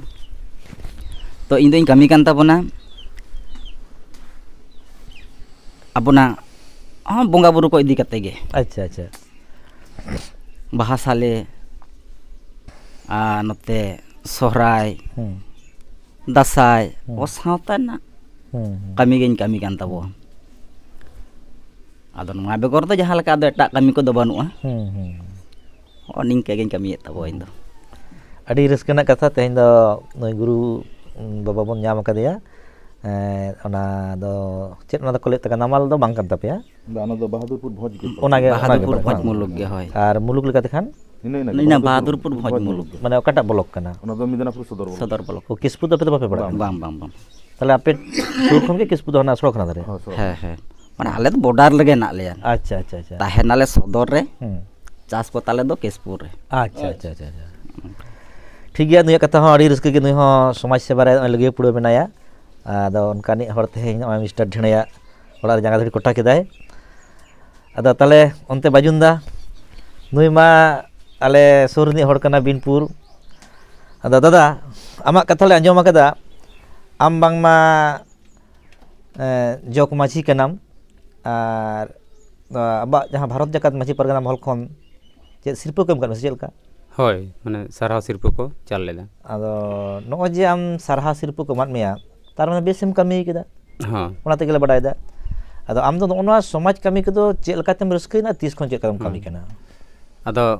ᱛᱚ ᱤᱧ ᱫᱚᱧ ᱠᱟᱹᱢᱤ ᱠᱟᱱ ᱛᱟᱵᱚᱱᱟ ᱟᱵᱚᱱᱟᱜ ᱦᱚᱸ ᱵᱚᱸᱜᱟ ᱵᱩᱨᱩ ᱠᱚ ᱤᱫᱤ ᱠᱟᱛᱮ ᱜᱮ᱾ ᱟᱪᱪᱷᱟ, ᱟᱪᱪᱷᱟ᱾ ᱵᱟᱦᱟ ᱥᱟᱞᱮ, ᱟᱨ ᱱᱚᱛᱮ ᱥᱚᱦᱨᱟᱭ, ᱦᱩᱸ, ᱫᱟᱸᱥᱟᱭ, ᱦᱩᱸ᱾ ᱚ ᱥᱟᱶᱛᱟ ᱨᱮᱱᱟᱜ ᱦᱩᱸ, ᱦᱩᱸ᱾ ᱠᱟᱹᱢᱤ ᱜᱤᱧ ᱠᱟᱹᱢᱤ ᱠᱟᱱ ᱛᱟᱵᱚᱣᱟ᱾ ᱟᱫᱚ ᱱᱚᱣᱟ ᱵᱮᱜᱚᱨ ᱫᱚ ᱡᱟᱦᱟᱸ ᱞᱮᱠᱟ ᱟᱫᱚ ᱮᱴᱟᱜ ᱠᱟᱹᱢᱤ ᱠᱚᱫᱚ ᱵᱟᱹᱱᱩᱜᱼᱟ᱾ ᱦᱩᱸ, ᱦᱩᱸ᱾ ᱦᱚᱸᱜᱼᱚ ᱱᱤᱝᱠᱟᱹ ᱜᱤᱧ ᱠᱟᱹᱢᱤᱭᱮᱫ ᱛᱟᱵᱚᱣᱟ ᱤᱧ ᱫᱚ᱾ ᱟᱹᱰᱤ ᱨᱟᱹᱥᱠᱟᱹ ᱨᱮᱱᱟᱜ ᱠᱟᱛᱷᱟ, ᱛᱮᱦᱮᱧ ᱫᱚ ᱱᱩᱭ ᱜᱩᱨᱩ, ᱩᱸ, ᱵᱟᱵᱟ ᱵᱚᱱ ᱧᱟᱢ ᱟᱠᱟᱫᱮᱭᱟ᱾ ᱮᱸ, ᱚᱱᱟ ᱫᱚ ᱪᱮᱫ, ᱚᱱᱟ ᱫᱚᱠᱚ ᱞᱟᱹᱭᱮᱫ ᱛᱟᱠᱚ ᱱᱟᱢᱟᱞ ᱫᱚ ᱵᱟᱝ ᱠᱟᱱ ᱛᱟᱯᱮᱭᱟ? ᱵᱟ, ᱚᱱᱟ ᱫᱚ ᱵᱟᱦᱟᱫᱩᱨᱯᱩᱨ ᱵᱷᱚᱸᱡᱽ ᱜᱮ᱾ ᱚᱱᱟᱜᱮ, ᱵᱟᱦᱟᱫᱩᱨᱯᱩᱨ ᱚᱱᱟᱜᱮ ᱵᱷᱚᱸᱡᱽ ᱵᱟᱝ? ᱢᱩᱞᱩᱠ ᱜᱮ, ᱦᱳᱭ᱾ ᱟᱨ ᱢᱩᱞᱩᱠ ᱞᱮᱠᱟᱛᱮ ᱠᱷᱟᱱ? ᱤᱱᱟᱹ, ᱤᱱᱟᱹ ᱤᱱᱟᱹ ᱜᱮ᱾ ᱵᱟᱦᱟᱫᱩᱨᱯᱩᱨ ᱵᱷᱚᱸᱡᱽ ᱢᱩᱞᱩᱠ᱾ ᱢᱟᱱᱮ ᱚᱠᱟᱴᱟᱜ ᱵᱞᱚᱠ ᱠᱟᱱᱟ? ᱚᱱᱟ ᱫᱚ ᱢᱤᱫᱱᱟᱯᱩᱨ ᱥᱚᱫᱚᱨ ᱵᱞᱚᱠ᱾ ᱥᱚᱫᱚᱨ ᱵᱞᱚᱠ᱾ ᱚ, ᱠᱤᱥᱯᱩ ᱫᱚ ᱟᱯᱮ ᱫᱚ ᱵᱟᱯᱮ ᱯᱟᱲᱟᱜ ᱠᱟᱱᱟ? ᱵᱟᱝ, ᱵᱟᱝ, ᱵᱟᱝ᱾ ᱛᱟᱦᱞᱮ ᱟᱯᱮ ᱥᱩᱨ ᱠᱷᱚᱱ ᱜᱮ ᱠᱤᱥᱯᱩ ᱫᱚ ᱦᱟᱱᱟ ᱥᱚᱲᱚᱠ ᱦᱟᱱᱟ ᱫᱷᱟᱨᱮ? ᱦᱳᱭ, ᱥᱚᱲᱚᱠ᱾ ᱦᱮᱸ, ᱦᱮᱸ᱾ ᱢᱟᱱᱮ ᱟᱞᱮ ᱫᱚ ᱵᱚᱰᱟᱨ ᱨᱮᱜᱮ ᱦᱮᱱᱟᱜ ᱞᱮᱭᱟ᱾ ᱟᱪᱪᱷᱟ, ᱟᱪᱪᱷᱟ, ᱟᱪᱪᱷᱟ᱾ ᱛᱟᱦᱮᱱᱟᱞᱮ ᱥᱚᱫᱚᱨ ᱨᱮ, ᱦᱩᱸ᱾ ᱪᱟᱥ ᱠᱚ ᱛᱟᱞᱮ ᱫᱚ ᱠᱮᱥᱯᱩᱨ ᱨᱮ᱾ ᱟᱪᱪᱷᱟ, ᱟᱪᱪᱷᱟ, ᱟᱪᱪᱷᱟ, ᱟᱪᱪᱷᱟ᱾ ᱴᱷᱤᱠ ᱜᱮᱭᱟ, ᱱᱩᱭᱟᱜ ᱠᱟᱛᱷᱟ ᱦᱚᱸ ᱟᱹᱰᱤ ᱨᱟᱹᱥᱠᱟᱹ ᱜᱮ, ᱱᱩᱭ ᱦᱚᱸ ᱥᱚᱢᱟᱡᱽ ᱥᱮᱵᱟ ᱨᱮ ᱱᱚᱜᱼᱚᱭ ᱞᱟᱹᱜᱤᱭᱟᱹ ᱯᱩᱲᱟᱹ ᱢᱮᱱᱟᱭᱟ᱾ ᱟᱫᱚ ᱚᱱᱠᱟᱱᱤᱡ ᱦᱚᱲ ᱛᱮᱦᱮᱧ ᱱᱚᱜᱼᱚᱭ ᱢᱤᱥᱴᱟᱨ ᱰᱷᱮᱬᱮᱭᱟᱜ ᱚᱲᱟᱜ ᱨᱮ ᱡᱟᱸᱜᱟ ᱫᱷᱩᱲᱤ ᱠᱚᱴᱟ ᱠᱮᱫᱟᱭ᱾ ᱟᱫᱚ ᱛᱟᱦᱞᱮ ᱚᱱᱛᱮ ᱵᱟᱹᱡᱩᱱ ᱫᱟ, ᱱᱩᱭ ᱢᱟ ᱟᱞᱮ ᱥᱩᱨ ᱨᱤᱱᱤᱡ ᱦᱚᱲ ᱠᱟᱱᱟ, ᱵᱤᱱᱯᱩᱨ᱾ ᱟᱫᱚ ᱫᱟᱫᱟ, ᱟᱢᱟᱜ ᱠᱟᱛᱷᱟ ᱞᱮ ᱟᱸᱡᱚᱢ ᱟᱠᱟᱫᱟ, ᱟᱢ ᱵᱟᱝᱢᱟ, ᱮᱸ, ᱡᱚᱜᱽ ᱢᱟᱹᱡᱷᱤ ᱠᱟᱱᱟᱢ, ᱟᱨ, ᱟᱸ, ᱟᱵᱚᱣᱟᱜ ᱡᱟᱦᱟᱸ ᱵᱷᱟᱨᱚᱛ ᱡᱟᱠᱟᱛ ᱢᱟᱹᱡᱷᱤ ᱯᱟᱨᱜᱟᱱᱟ ᱢᱚᱦᱚᱞ ᱠᱷᱚᱱ ᱪᱮᱫ ᱥᱤᱨᱯᱟᱹ ᱠᱚ ᱮᱢ ᱟᱠᱟᱫ ᱢᱮᱭᱟ ᱥᱮ ᱪᱮᱫ ᱞᱮᱠᱟ? ᱦᱳᱭ, ᱢᱟᱱᱮ ᱥᱟᱨᱦᱟᱣ ᱥᱤᱨᱯᱟᱹ ᱠᱚ ᱪᱟᱞ ᱞᱮᱫᱟ᱾ ᱟᱫᱚ ᱱᱚᱜᱼᱚᱭ ᱡᱮ ᱟᱢ ᱥᱟᱨᱦᱟᱣ ᱥᱤᱨᱯᱟᱹ ᱠᱚ ᱮᱢᱟᱫ ᱢᱮᱭᱟ, ᱛᱟᱨ ᱢᱟᱱᱮ ᱵᱮᱥᱮᱢ ᱠᱟᱹᱢᱤ ᱠᱮᱫᱟ᱾ ᱦᱚᱸ᱾ ᱚᱱᱟ ᱛᱮᱜᱮ ᱞᱮ ᱵᱟᱰᱟᱭ ᱮᱫᱟ᱾ ᱟᱫᱚ ᱟᱢ ᱫᱚ ᱱᱚᱜᱼᱚ ᱱᱚᱣᱟ ᱥᱚᱢᱟᱡᱽ ᱠᱟᱹᱢᱤ ᱠᱚᱫᱚ ᱪᱮᱫ ᱞᱮᱠᱟᱛᱮᱢ ᱨᱟᱹᱥᱠᱟᱹᱭᱮᱱᱟ, ᱛᱤᱥ ᱠᱷᱚᱱ ᱪᱮᱫ ᱞᱮᱠᱟᱢ ᱠᱟᱹᱢᱤ ᱦᱩᱸ᱾ ᱠᱟᱱᱟ? ᱟᱫᱚ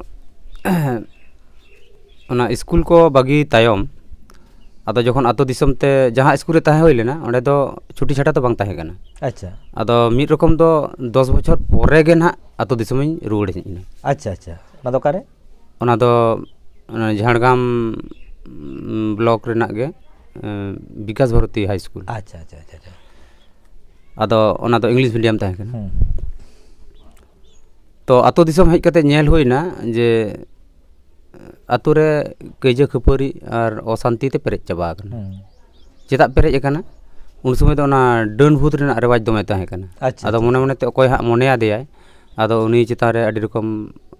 ᱚᱱᱟ ᱤᱥᱠᱩᱞ ᱠᱚ ᱵᱟᱹᱜᱤ ᱛᱟᱭᱚᱢ, ᱟᱫᱚ ᱡᱚᱠᱷᱚᱱ ᱟᱛᱳ ᱫᱤᱥᱚᱢ ᱛᱮ ᱡᱟᱦᱟᱸ ᱤᱥᱠᱩᱞ ᱨᱮ ᱛᱟᱦᱮᱸ ᱦᱩᱭ ᱞᱮᱱᱟ, ᱚᱸᱰᱮ ᱫᱚ ᱪᱷᱩᱴᱤ ᱪᱷᱟᱴᱟ ᱫᱚ ᱵᱟᱝ ᱛᱟᱦᱮᱸ ᱠᱟᱱᱟ᱾ ᱟᱪᱪᱷᱟ᱾ ᱟᱫᱚ ᱢᱤᱫ ᱨᱚᱠᱚᱢ ᱫᱚ ᱫᱚᱥ ᱵᱚᱪᱷᱚᱨ ᱯᱚᱨᱮ ᱜᱮ ᱱᱟᱦᱟᱜ ᱟᱛᱳ ᱫᱤᱥᱚᱢᱤᱧ ᱨᱩᱣᱟᱹᱲ ᱦᱮᱡ ᱮᱱᱟ᱾ ᱟᱪᱪᱷᱟ, ᱟᱪᱪᱷᱟ᱾ ᱚᱱᱟ ᱫᱚ ᱚᱠᱟᱨᱮ? ᱚᱱᱟ ᱫᱚ ᱚᱱᱟ ᱡᱷᱟᱲᱜᱨᱟᱢ, ᱩᱢ, ᱵᱞᱚᱠ ᱨᱮᱱᱟᱜ ᱜᱮ, ᱮᱸ, ᱵᱤᱠᱟᱥ ᱵᱷᱟᱨᱚᱛᱤ ᱦᱟᱭ ᱥᱠᱩᱞ᱾ ᱟᱪᱪᱷᱟ, ᱟᱪᱪᱷᱟ, ᱟᱪᱪᱷᱟ, ᱟᱪᱪᱷᱟ᱾ ᱟᱫᱚ ᱚᱱᱟ ᱫᱚ ᱤᱝᱞᱤᱥ ᱢᱤᱰᱤᱭᱟᱢ ᱛᱟᱦᱮᱸ ᱠᱟᱱᱟ᱾ ᱦᱩᱸ᱾ ᱛᱚ ᱟᱛᱳ ᱫᱤᱥᱚᱢ ᱦᱮᱡ ᱠᱟᱛᱮ ᱧᱮᱞ ᱦᱩᱭᱱᱟ ᱡᱮ ᱟᱛᱳ ᱨᱮ ᱠᱟᱹᱭᱡᱟᱹ ᱠᱷᱟᱹᱯᱟᱹᱨᱤ ᱟᱨ ᱚᱥᱟᱱᱛᱤ ᱛᱮ ᱯᱮᱨᱮᱡ ᱪᱟᱵᱟ ᱟᱠᱟᱱᱟ᱾ ᱦᱩᱸ᱾ ᱪᱮᱫᱟᱜ ᱯᱮᱨᱮᱡ ᱟᱠᱟᱱᱟ? ᱩᱱ ᱥᱚᱢᱚᱭ ᱫᱚ ᱚᱱᱟ ᱰᱟᱹᱱ ᱵᱷᱩᱛ ᱨᱮᱱᱟᱜ ᱨᱮᱣᱟᱡᱽ ᱫᱚᱢᱮ ᱛᱟᱦᱮᱸ ᱠᱟᱱᱟ᱾ ᱟᱪᱪᱷᱟ, ᱟᱫᱚ ᱟᱪᱪᱷᱟ, ᱢᱚᱱᱮ ᱟᱪᱪᱷᱟ᱾ ᱢᱚᱱᱮᱛᱮ ᱚᱠᱚᱭ ᱦᱟᱸᱜ ᱢᱚᱱᱮ ᱟᱫᱮᱭᱟᱭ, ᱟᱫᱚ ᱩᱱᱤ ᱪᱮᱛᱟᱱ ᱨᱮ ᱟᱹᱰᱤ ᱨᱚᱠᱚᱢ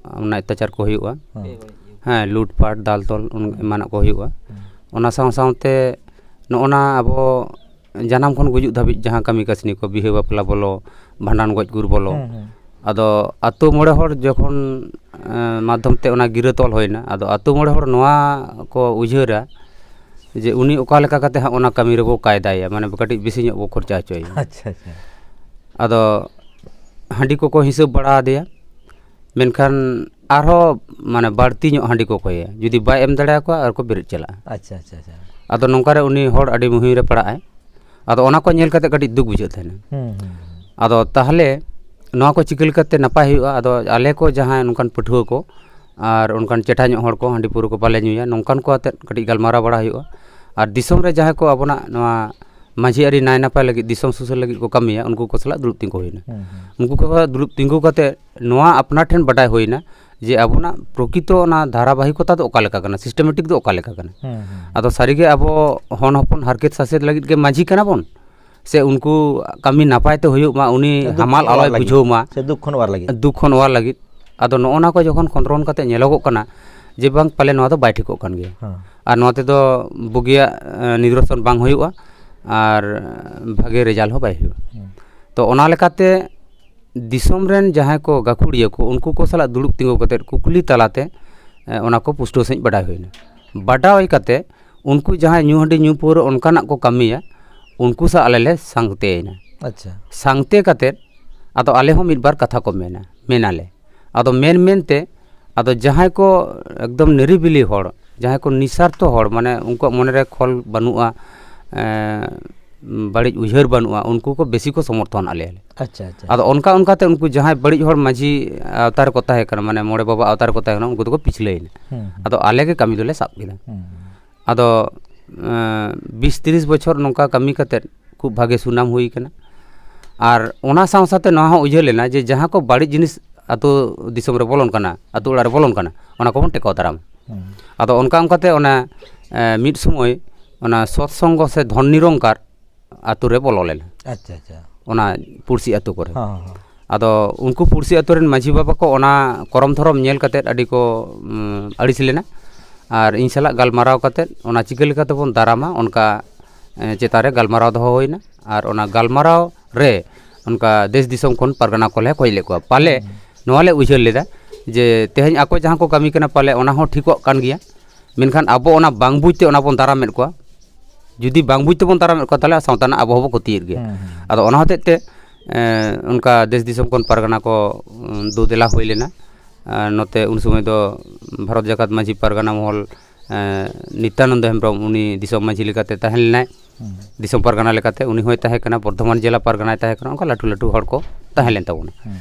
ᱚᱱᱟ ᱚᱛᱛᱟᱪᱟᱨ ᱠᱚ ᱦᱩᱭᱩᱜᱼᱟ᱾ ᱦᱮᱸ᱾ ᱦᱮᱸ, ᱞᱩᱴᱯᱟᱴ, ᱫᱟᱞ ᱛᱚᱞ, ᱩᱱ-, ᱦᱮᱸ᱾ ᱮᱢᱟᱱᱟᱜ ᱠᱚ ᱦᱩᱭᱩᱜᱼᱟ᱾ ᱦᱮᱸ᱾ ᱚᱱᱟ ᱥᱟᱶ ᱥᱟᱶᱛᱮ ᱱᱚᱜᱼᱚ ᱱᱟ ᱟᱵᱚ ᱡᱟᱱᱟᱢ ᱠᱷᱚᱱ ᱜᱩᱡᱩᱜ ᱫᱷᱟᱹᱵᱤᱡ ᱡᱟᱦᱟᱸ ᱠᱟᱹᱢᱤ ᱠᱟᱹᱥᱱᱤ ᱠᱚ, ᱵᱤᱦᱟᱹ ᱵᱟᱯᱞᱟ ᱵᱚᱞᱚ, ᱵᱷᱟᱸᱰᱟᱱ ᱜᱚᱡ ᱜᱩᱨ ᱵᱚᱞᱚ, ᱦᱩᱸ, ᱦᱩᱸ᱾ ᱟᱫᱚ ᱟᱛᱳ ᱢᱚᱬᱮ ᱦᱚᱲ ᱡᱚᱠᱷᱚᱱ, ᱮᱸ, ᱢᱟᱫᱽᱫᱷᱚᱢ ᱛᱮ ᱚᱱᱟ ᱜᱤᱨᱟᱹ ᱛᱚᱞ ᱦᱩᱭᱱᱟ, ᱟᱫᱚ ᱟᱛᱳ ᱢᱚᱬᱮ ᱦᱚᱲ ᱱᱚᱣᱟ ᱠᱚ ᱩᱭᱦᱟᱹᱨᱟ ᱡᱮ ᱩᱱᱤ ᱚᱠᱟ ᱞᱮᱠᱟ ᱠᱟᱛᱮ ᱦᱟᱸᱜ ᱚᱱᱟ ᱠᱟᱹᱢᱤ ᱨᱮᱵᱚ ᱠᱟᱭᱫᱟᱭᱟ, ᱢᱟᱱᱮ ᱠᱟᱹᱴᱤᱡ ᱵᱮᱥᱤ ᱧᱚᱜ ᱵᱚ ᱠᱷᱚᱨᱪᱟ ᱦᱚᱪᱚᱭᱮᱭᱟ᱾ ᱟᱪᱪᱷᱟ, ᱟᱪᱪᱷᱟ᱾ ᱟᱫᱚ ᱦᱟᱺᱰᱤ ᱠᱚᱠᱚ ᱦᱤᱥᱟᱹᱵ ᱵᱟᱲᱟ ᱟᱫᱮᱭᱟ, ᱢᱮᱱᱠᱷᱟᱱ ᱟᱨᱦᱚᱸ ᱢᱟᱱᱮ ᱵᱟᱹᱲᱛᱤ ᱧᱚᱜ ᱦᱟᱺᱰᱤ ᱠᱚ ᱠᱚᱭᱮᱭᱟ, ᱡᱩᱫᱤ ᱵᱟᱭ ᱮᱢ ᱫᱟᱲᱮᱭᱟᱠᱚᱣᱟ ᱟᱨ ᱠᱚ ᱵᱮᱨᱮᱫ ᱪᱟᱞᱟᱜᱼᱟ᱾ ᱟᱪᱪᱷᱟ, ᱟᱪᱪᱷᱟ, ᱟᱪᱪᱷᱟ᱾ ᱟᱫᱚ ᱱᱚᱝᱠᱟ ᱨᱮ ᱩᱱᱤ ᱦᱚᱲ ᱟᱹᱰᱤ ᱢᱩᱦᱤᱢ ᱨᱮ ᱯᱟᱲᱟᱜᱼᱟᱭ᱾ ᱟᱫᱚ ᱚᱱᱟ ᱠᱚ ᱧᱮᱞ ᱠᱟᱛᱮ ᱠᱟᱹᱴᱤᱡ ᱫᱩᱠ ᱵᱩᱡᱷᱟᱹᱜ ᱛᱟᱦᱮᱱᱟ᱾ ᱦᱩᱸ, ᱦᱩᱸ, ᱦᱩᱸ᱾ ᱟᱫᱚ ᱛᱟᱦᱚᱞᱮ ᱱᱚᱣᱟ ᱠᱚ ᱪᱤᱠᱟᱹ ᱞᱮᱠᱟᱛᱮ ᱱᱟᱯᱟᱭ ᱦᱩᱭᱩᱜᱼᱟ? ᱟᱫᱚ ᱟᱞᱮ ᱠᱚ ᱡᱟᱦᱟᱸᱭ ᱱᱚᱝᱠᱟᱱ ᱯᱟᱹᱴᱷᱩᱣᱟᱹ ᱠᱚ ᱟᱨ ᱚᱱᱠᱟᱱ ᱪᱮᱴᱷᱟ ᱧᱚᱜ ᱦᱚᱲ ᱠᱚ, ᱦᱟᱺᱰᱤ ᱯᱟᱹᱣᱨᱟᱹ ᱠᱚ ᱵᱟᱞᱮ ᱧᱩᱭᱟ, ᱱᱚᱝᱠᱟᱱ ᱠᱚ ᱟᱛᱮᱫ ᱠᱟᱹᱴᱤᱡ ᱜᱟᱞᱢᱟᱨᱟᱣ ᱵᱟᱲᱟ ᱦᱩᱭᱩᱜᱼᱟ᱾ ᱟᱨ ᱫᱤᱥᱚᱢ ᱨᱮ ᱡᱟᱦᱟᱸᱭ ᱠᱚ ᱟᱵᱚᱱᱟᱜ ᱱᱚᱣᱟ ᱢᱟᱹᱡᱷᱤ ᱟᱹᱨᱤ ᱱᱟᱭ ᱱᱟᱯᱟᱭ ᱞᱟᱹᱜᱤᱫ, ᱫᱤᱥᱚᱢ ᱥᱩᱥᱟᱹᱨ ᱞᱟᱹᱜᱤᱫ ᱠᱚ ᱠᱟᱹᱢᱤᱭᱟ, ᱩᱱᱠᱩ ᱠᱚ ᱥᱟᱞᱟᱜ ᱫᱩᱲᱩᱵ ᱛᱤᱸᱜᱩ ᱦᱩᱭᱱᱟ᱾ ᱦᱩᱸ, ᱦᱩᱸ᱾ ᱩᱱᱠᱩ ᱠᱚ ᱥᱟᱞᱟᱜ ᱫᱩᱲᱩᱵ ᱛᱤᱸᱜᱩ ᱠᱟᱛᱮ ᱱᱚᱣᱟ ᱟᱯᱱᱟᱨ ᱴᱷᱮᱱ ᱵᱟᱰᱟᱭ ᱦᱩᱭᱱᱟ ᱡᱮ ᱟᱵᱚᱱᱟᱜ ᱯᱨᱚᱠᱤᱛᱚ ᱚᱱᱟ ᱫᱷᱟᱨᱟᱵᱟᱦᱤᱠᱚᱛᱟ ᱫᱚ ᱚᱠᱟ ᱞᱮᱠᱟ ᱠᱟᱱᱟ, systematic ᱫᱚ ᱚᱠᱟ ᱞᱮᱠᱟ ᱠᱟᱱᱟ᱾ ᱦᱩᱸ, ᱦᱩᱸ᱾ ᱟᱫᱚ ᱥᱟᱹᱨᱤᱜᱮ ᱟᱵᱚ ᱦᱚᱱ ᱦᱚᱯᱚᱱ ᱦᱟᱨᱠᱮᱛ ᱥᱟᱥᱮᱛ ᱞᱟᱹᱜᱤᱫ ᱜᱮ ᱢᱟᱹᱡᱷᱤ ᱠᱟᱱᱟ ᱵᱚᱱ, ᱥᱮ ᱩᱱᱠᱩ ᱠᱟᱹᱢᱤ ᱱᱟᱯᱟᱭ ᱛᱮ ᱦᱩᱭᱩᱜ ᱢᱟ, ᱩᱱᱤ ᱫᱩᱠ ᱦᱟᱢᱟᱞ ᱠᱷᱚᱱ ᱟᱞᱚᱭ ᱚᱣᱟᱨ ᱞᱟᱹᱜᱤᱫ, ᱵᱩᱡᱷᱟᱹᱣ ᱢᱟ, ᱥᱮ ᱫᱩᱠ ᱠᱷᱚᱱ ᱚᱣᱟᱨ ᱞᱟᱹᱜᱤᱫ? ᱫᱩᱠ ᱠᱷᱚᱱ ᱚᱣᱟᱨ ᱞᱟᱹᱜᱤᱫ᱾ ᱟᱫᱚ ᱱᱚᱜᱼᱚ ᱱᱟ ᱠᱚ ᱡᱚᱠᱷᱚᱱ ᱠᱷᱚᱸᱫᱽᱨᱚᱱ ᱠᱟᱛᱮ ᱧᱮᱞᱚᱜᱚᱜ ᱠᱟᱱᱟ ᱡᱮ ᱵᱟᱝ, ᱯᱟᱞᱮ ᱱᱚᱣᱟ ᱫᱚ ᱵᱟᱭ ᱴᱷᱤᱠᱚᱜ ᱠᱟᱱ ᱜᱮᱭᱟ᱾ ᱦᱮᱸ᱾ ᱟᱨ ᱱᱚᱣᱟ ᱛᱮᱫᱚ ᱵᱩᱜᱤᱭᱟᱜ, ᱮ, ᱱᱤᱫᱚᱨᱥᱚᱱ ᱵᱟᱝ ᱦᱩᱭᱩᱜᱼᱟ ᱟᱨ ᱵᱷᱟᱜᱮ ᱨᱮᱡᱟᱞᱴ ᱦᱚᱸ ᱵᱟᱭ ᱦᱩᱭᱩᱜᱼᱟ᱾ ᱦᱮᱸ᱾ ᱛᱚ ᱚᱱᱟ ᱞᱮᱠᱟᱛᱮ ᱫᱤᱥᱚᱢ ᱨᱮᱱ ᱡᱟᱦᱟᱸᱭ ᱠᱚ ᱜᱟᱹᱠᱷᱩᱲᱤᱭᱟᱹ ᱠᱚ, ᱩᱱᱠᱩ ᱠᱚ ᱥᱟᱞᱟᱜ ᱫᱩᱲᱩᱵ ᱛᱤᱸᱜᱩ ᱠᱟᱛᱮ ᱠᱩᱠᱞᱤ ᱛᱟᱞᱟᱛᱮ, ᱮ, ᱚᱱᱟ ᱠᱚ ᱯᱩᱥᱴᱟᱹᱣ ᱥᱟᱺᱦᱤᱡ ᱵᱟᱰᱟᱭ ᱦᱩᱭᱱᱟ᱾ ᱵᱟᱰᱟᱭ ᱠᱟᱛᱮ ᱩᱱᱠᱩ ᱡᱟᱦᱟᱸᱭ ᱧᱩ ᱦᱟᱺᱰᱤ ᱧᱩ ᱯᱟᱹᱣᱨᱟᱹ ᱚᱱᱠᱟᱱᱟᱜ ᱠᱚ ᱠᱟᱹᱢᱤᱭᱟ, ᱩᱱᱠᱩ ᱥᱟᱶ ᱟᱞᱮ ᱞᱮ ᱥᱟᱝᱛᱮᱭᱮᱱᱟ᱾ ᱟᱪᱪᱷᱟ᱾ ᱥᱟᱝᱛᱮ ᱠᱟᱛᱮᱫ ᱟᱫᱚ ᱟᱞᱮ ᱦᱚᱸ ᱢᱤᱫ ᱵᱟᱨ ᱠᱟᱛᱷᱟ ᱠᱚ ᱢᱮᱱᱟ, ᱢᱮᱱᱟᱞᱮ᱾ ᱟᱫᱚ ᱢᱮᱱ ᱢᱮᱱᱛᱮ ᱟᱫᱚ ᱡᱟᱦᱟᱸᱭ ᱠᱚ ᱮᱠᱫᱚᱢ ᱱᱤᱨᱤᱵᱤᱞᱤ ᱦᱚᱲ, ᱡᱟᱦᱟᱸᱭ ᱠᱚ ᱱᱤᱥᱟᱨᱛᱷᱚ ᱦᱚᱲ, ᱢᱟᱱᱮ ᱩᱱᱠᱩᱣᱟᱜ ᱢᱚᱱᱮᱨᱮ ᱠᱷᱚᱞ ᱵᱟᱹᱱᱩᱜᱼᱟ, ᱮᱸ, ᱵᱟᱹᱲᱤᱡ ᱩᱭᱦᱟᱹᱨ ᱵᱟᱹᱱᱩᱜᱼᱟ, ᱩᱱᱠᱩ ᱠᱚ ᱵᱮᱥᱤ ᱠᱚ ᱥᱚᱢᱚᱨᱛᱷᱚᱱ ᱟᱞᱮᱭᱟ᱾ ᱟᱪᱪᱷᱟ ᱟᱪᱪᱷᱟ᱾ ᱟᱫᱚ ᱚᱱᱠᱟ ᱚᱱᱠᱟᱛᱮ ᱩᱱᱠᱩ ᱡᱟᱦᱟᱸᱭ ᱵᱟᱹᱲᱤᱡ ᱦᱚᱲ ᱢᱟᱹᱡᱷᱤ ᱟᱣᱛᱟ ᱨᱮᱠᱚ ᱛᱟᱦᱮᱸ ᱠᱟᱱᱟ, ᱢᱟᱱᱮ ᱢᱚᱬᱮ ᱵᱟᱵᱟ ᱟᱣᱛᱟ ᱨᱮᱠᱚ ᱛᱟᱦᱮᱸ ᱠᱟᱱᱟ, ᱩᱱᱠᱩ ᱫᱚᱠᱚ ᱯᱤᱪᱷᱞᱟᱹᱭᱮᱱᱟ᱾ ᱦᱩᱸ, ᱦᱩᱸ᱾ ᱟᱫᱚ ᱟᱞᱮ ᱜᱮ ᱠᱟᱹᱢᱤ ᱫᱚᱞᱮ ᱥᱟᱵ ᱠᱮᱫᱟ᱾ ᱦᱩᱸ᱾ ᱟᱫᱚ ᱮᱸ, ᱵᱤᱥ ᱛᱤᱨᱤᱥ ᱵᱚᱪᱷᱚᱨ ᱱᱚᱝᱠᱟ ᱠᱟᱹᱢᱤ ᱠᱟᱛᱮᱫ ᱠᱷᱩᱵ ᱵᱷᱟᱜᱮ ᱥᱩᱱᱟᱢ ᱦᱩᱭ ᱠᱟᱱᱟ᱾ ᱟᱨ ᱚᱱᱟ ᱥᱟᱶ ᱥᱟᱶᱛᱮ ᱱᱚᱣᱟ ᱦᱚᱸ ᱩᱭᱦᱟᱹᱨ ᱞᱮᱱᱟ ᱡᱮ ᱡᱟᱦᱟᱸ ᱠᱚ ᱵᱟᱹᱲᱤᱡ ᱡᱤᱱᱤᱥ ᱟᱛᱳ ᱫᱤᱥᱚᱢ ᱨᱮ ᱵᱚᱞᱚᱱ ᱠᱟᱱᱟ, ᱟᱛᱳ ᱚᱲᱟᱜ ᱨᱮ ᱵᱚᱞᱚᱱ ᱠᱟᱱᱟ, ᱚᱱᱟ ᱠᱚᱵᱚᱱ ᱴᱮᱠᱟᱣ ᱫᱟᱨᱟᱢ᱾ ᱦᱩᱸ᱾ ᱟᱫᱚ ᱚᱱᱠᱟ ᱚᱱᱠᱟᱛᱮ ᱚᱱᱟ, ᱮᱸ, ᱢᱤᱫ ᱥᱚᱢᱚᱭ ᱚᱱᱟ ᱥᱚᱛᱥᱚᱝᱜᱚ ᱥᱮ ᱫᱷᱚᱱ ᱱᱤᱨᱚᱝᱠᱟᱨ ᱟᱛᱳ ᱨᱮ ᱵᱚᱞᱚ ᱞᱮᱱᱟ, ᱟᱪᱪᱷᱟ ᱟᱪᱪᱷᱟ᱾ ᱚᱱᱟ ᱯᱩᱲᱥᱤ ᱟᱛᱳ ᱠᱚᱨᱮ᱾ ᱦᱚᱸ, ᱦᱚᱸ᱾ ᱟᱫᱚ ᱩᱱᱠᱩ ᱯᱩᱲᱥᱤ ᱟᱛᱳ ᱨᱮᱱ ᱢᱟᱹᱡᱷᱤ ᱵᱟᱵᱟ ᱠᱚ ᱚᱱᱟ ᱠᱚᱨᱚᱢ ᱫᱷᱚᱨᱚᱢ ᱧᱮᱞ ᱠᱟᱛᱮᱫ ᱟᱹᱰᱤ ᱠᱚ, ᱩᱢ, ᱟᱹᱲᱤᱥ ᱞᱮᱱᱟ᱾ ᱟᱨ ᱤᱧ ᱥᱟᱞᱟᱜ ᱜᱟᱞᱢᱟᱨᱟᱣ ᱠᱟᱛᱮᱫ ᱚᱱᱟ ᱪᱤᱠᱟᱹ ᱞᱮᱠᱟ ᱛᱮᱵᱚᱱ ᱫᱟᱨᱟᱢᱟ, ᱚᱱᱠᱟ, ᱮ, ᱪᱮᱛᱟᱱ ᱨᱮ ᱜᱟᱞᱢᱟᱨᱟᱣ ᱫᱚᱦᱚ ᱦᱩᱭᱱᱟ᱾ ᱟᱨ ᱚᱱᱟ ᱜᱟᱞᱢᱟᱨᱟᱣ ᱨᱮ ᱚᱱᱠᱟ ᱫᱮᱥ ᱫᱤᱥᱚᱢ ᱠᱷᱚᱱ ᱯᱟᱨᱜᱟᱱᱟ ᱠᱚᱞᱮ ᱠᱷᱚᱡ ᱞᱮᱫ ᱠᱚᱣᱟ᱾ ᱯᱟᱞᱮ ᱱᱚᱣᱟ ᱞᱮ ᱩᱭᱦᱟᱹᱨ ᱞᱮᱫᱟ ᱡᱮ ᱛᱮᱦᱮᱧ ᱟᱠᱚ ᱡᱟᱦᱟᱸ ᱠᱚ ᱠᱟᱹᱢᱤ ᱠᱟᱱᱟ, ᱯᱟᱞᱮ ᱚᱱᱟ ᱦᱚᱸ ᱴᱷᱤᱠᱚᱜ ᱠᱟᱱ ᱜᱮᱭᱟ, ᱢᱮᱱᱠᱷᱟᱱ ᱟᱵᱚ ᱚᱱᱟ ᱵᱟᱝ ᱵᱩᱡᱽ ᱛᱮ ᱚᱱᱟ ᱵᱚᱱ ᱫᱟᱨᱟᱢᱮᱫ ᱠᱚᱣᱟ᱾ ᱡᱩᱫᱤ ᱵᱟᱝ ᱵᱩᱡᱽ ᱛᱮᱵᱚᱱ ᱫᱟᱨᱟᱢᱮᱫ ᱠᱚᱣᱟ, ᱛᱟᱦᱚᱞᱮ ᱥᱟᱶᱛᱟ ᱨᱮᱱᱟᱜ ᱟᱵᱚ ᱦᱚᱸᱵᱚ ᱠᱷᱚᱛᱤᱭᱮᱫ ᱜᱮᱭᱟ᱾ ᱦᱩᱸ, ᱦᱩᱸ᱾ ᱟᱫᱚ ᱚᱱᱟ ᱦᱚᱛᱮᱡ ᱛᱮ, ᱮᱸ, ᱚᱱᱠᱟ ᱫᱮᱥ ᱫᱤᱥᱚᱢ ᱠᱷᱚᱱ ᱯᱟᱨᱜᱟᱱᱟ ᱠᱚ, ᱩᱸ, ᱫᱩ ᱫᱮᱞᱟ ᱦᱩᱭ ᱞᱮᱱᱟ᱾ ᱟᱨ ᱱᱚᱛᱮ ᱩᱱ ᱥᱚᱢᱚᱭ ᱫᱚ ᱵᱷᱟᱨᱚᱛ ᱡᱟᱠᱟᱛ ᱢᱟᱹᱡᱷᱤ ᱯᱟᱨᱜᱟᱱᱟ ᱢᱚᱦᱚᱞ, ᱮᱸ, ᱱᱤᱛᱭᱟᱱᱚᱱᱫᱚ ᱦᱮᱢᱵᱨᱚᱢ, ᱩᱱᱤ ᱫᱤᱥᱚᱢ ᱢᱟᱹᱡᱷᱤ ᱞᱮᱠᱟᱛᱮ ᱛᱟᱦᱮᱸ ᱞᱮᱱᱟᱭ᱾ ᱦᱩᱸ᱾ ᱫᱤᱥᱚᱢ ᱯᱟᱨᱜᱟᱱᱟ ᱞᱮᱠᱟᱛᱮ ᱩᱱᱤ ᱦᱚᱸᱭ ᱛᱟᱦᱮᱸ ᱠᱟᱱᱟ, ᱵᱚᱨᱫᱷᱚᱢᱟᱱ ᱡᱮᱞᱟ ᱯᱟᱨᱜᱟᱱᱟᱭ ᱛᱟᱦᱮᱸ ᱠᱟᱱᱟ, ᱚᱱᱠᱟ ᱞᱟᱹᱴᱩ ᱞᱟᱹᱴᱩ ᱦᱚᱲ ᱠᱚ ᱛᱟᱦᱮᱸ ᱞᱮᱱ ᱛᱟᱵᱚᱱᱟ᱾ ᱦᱩᱸ᱾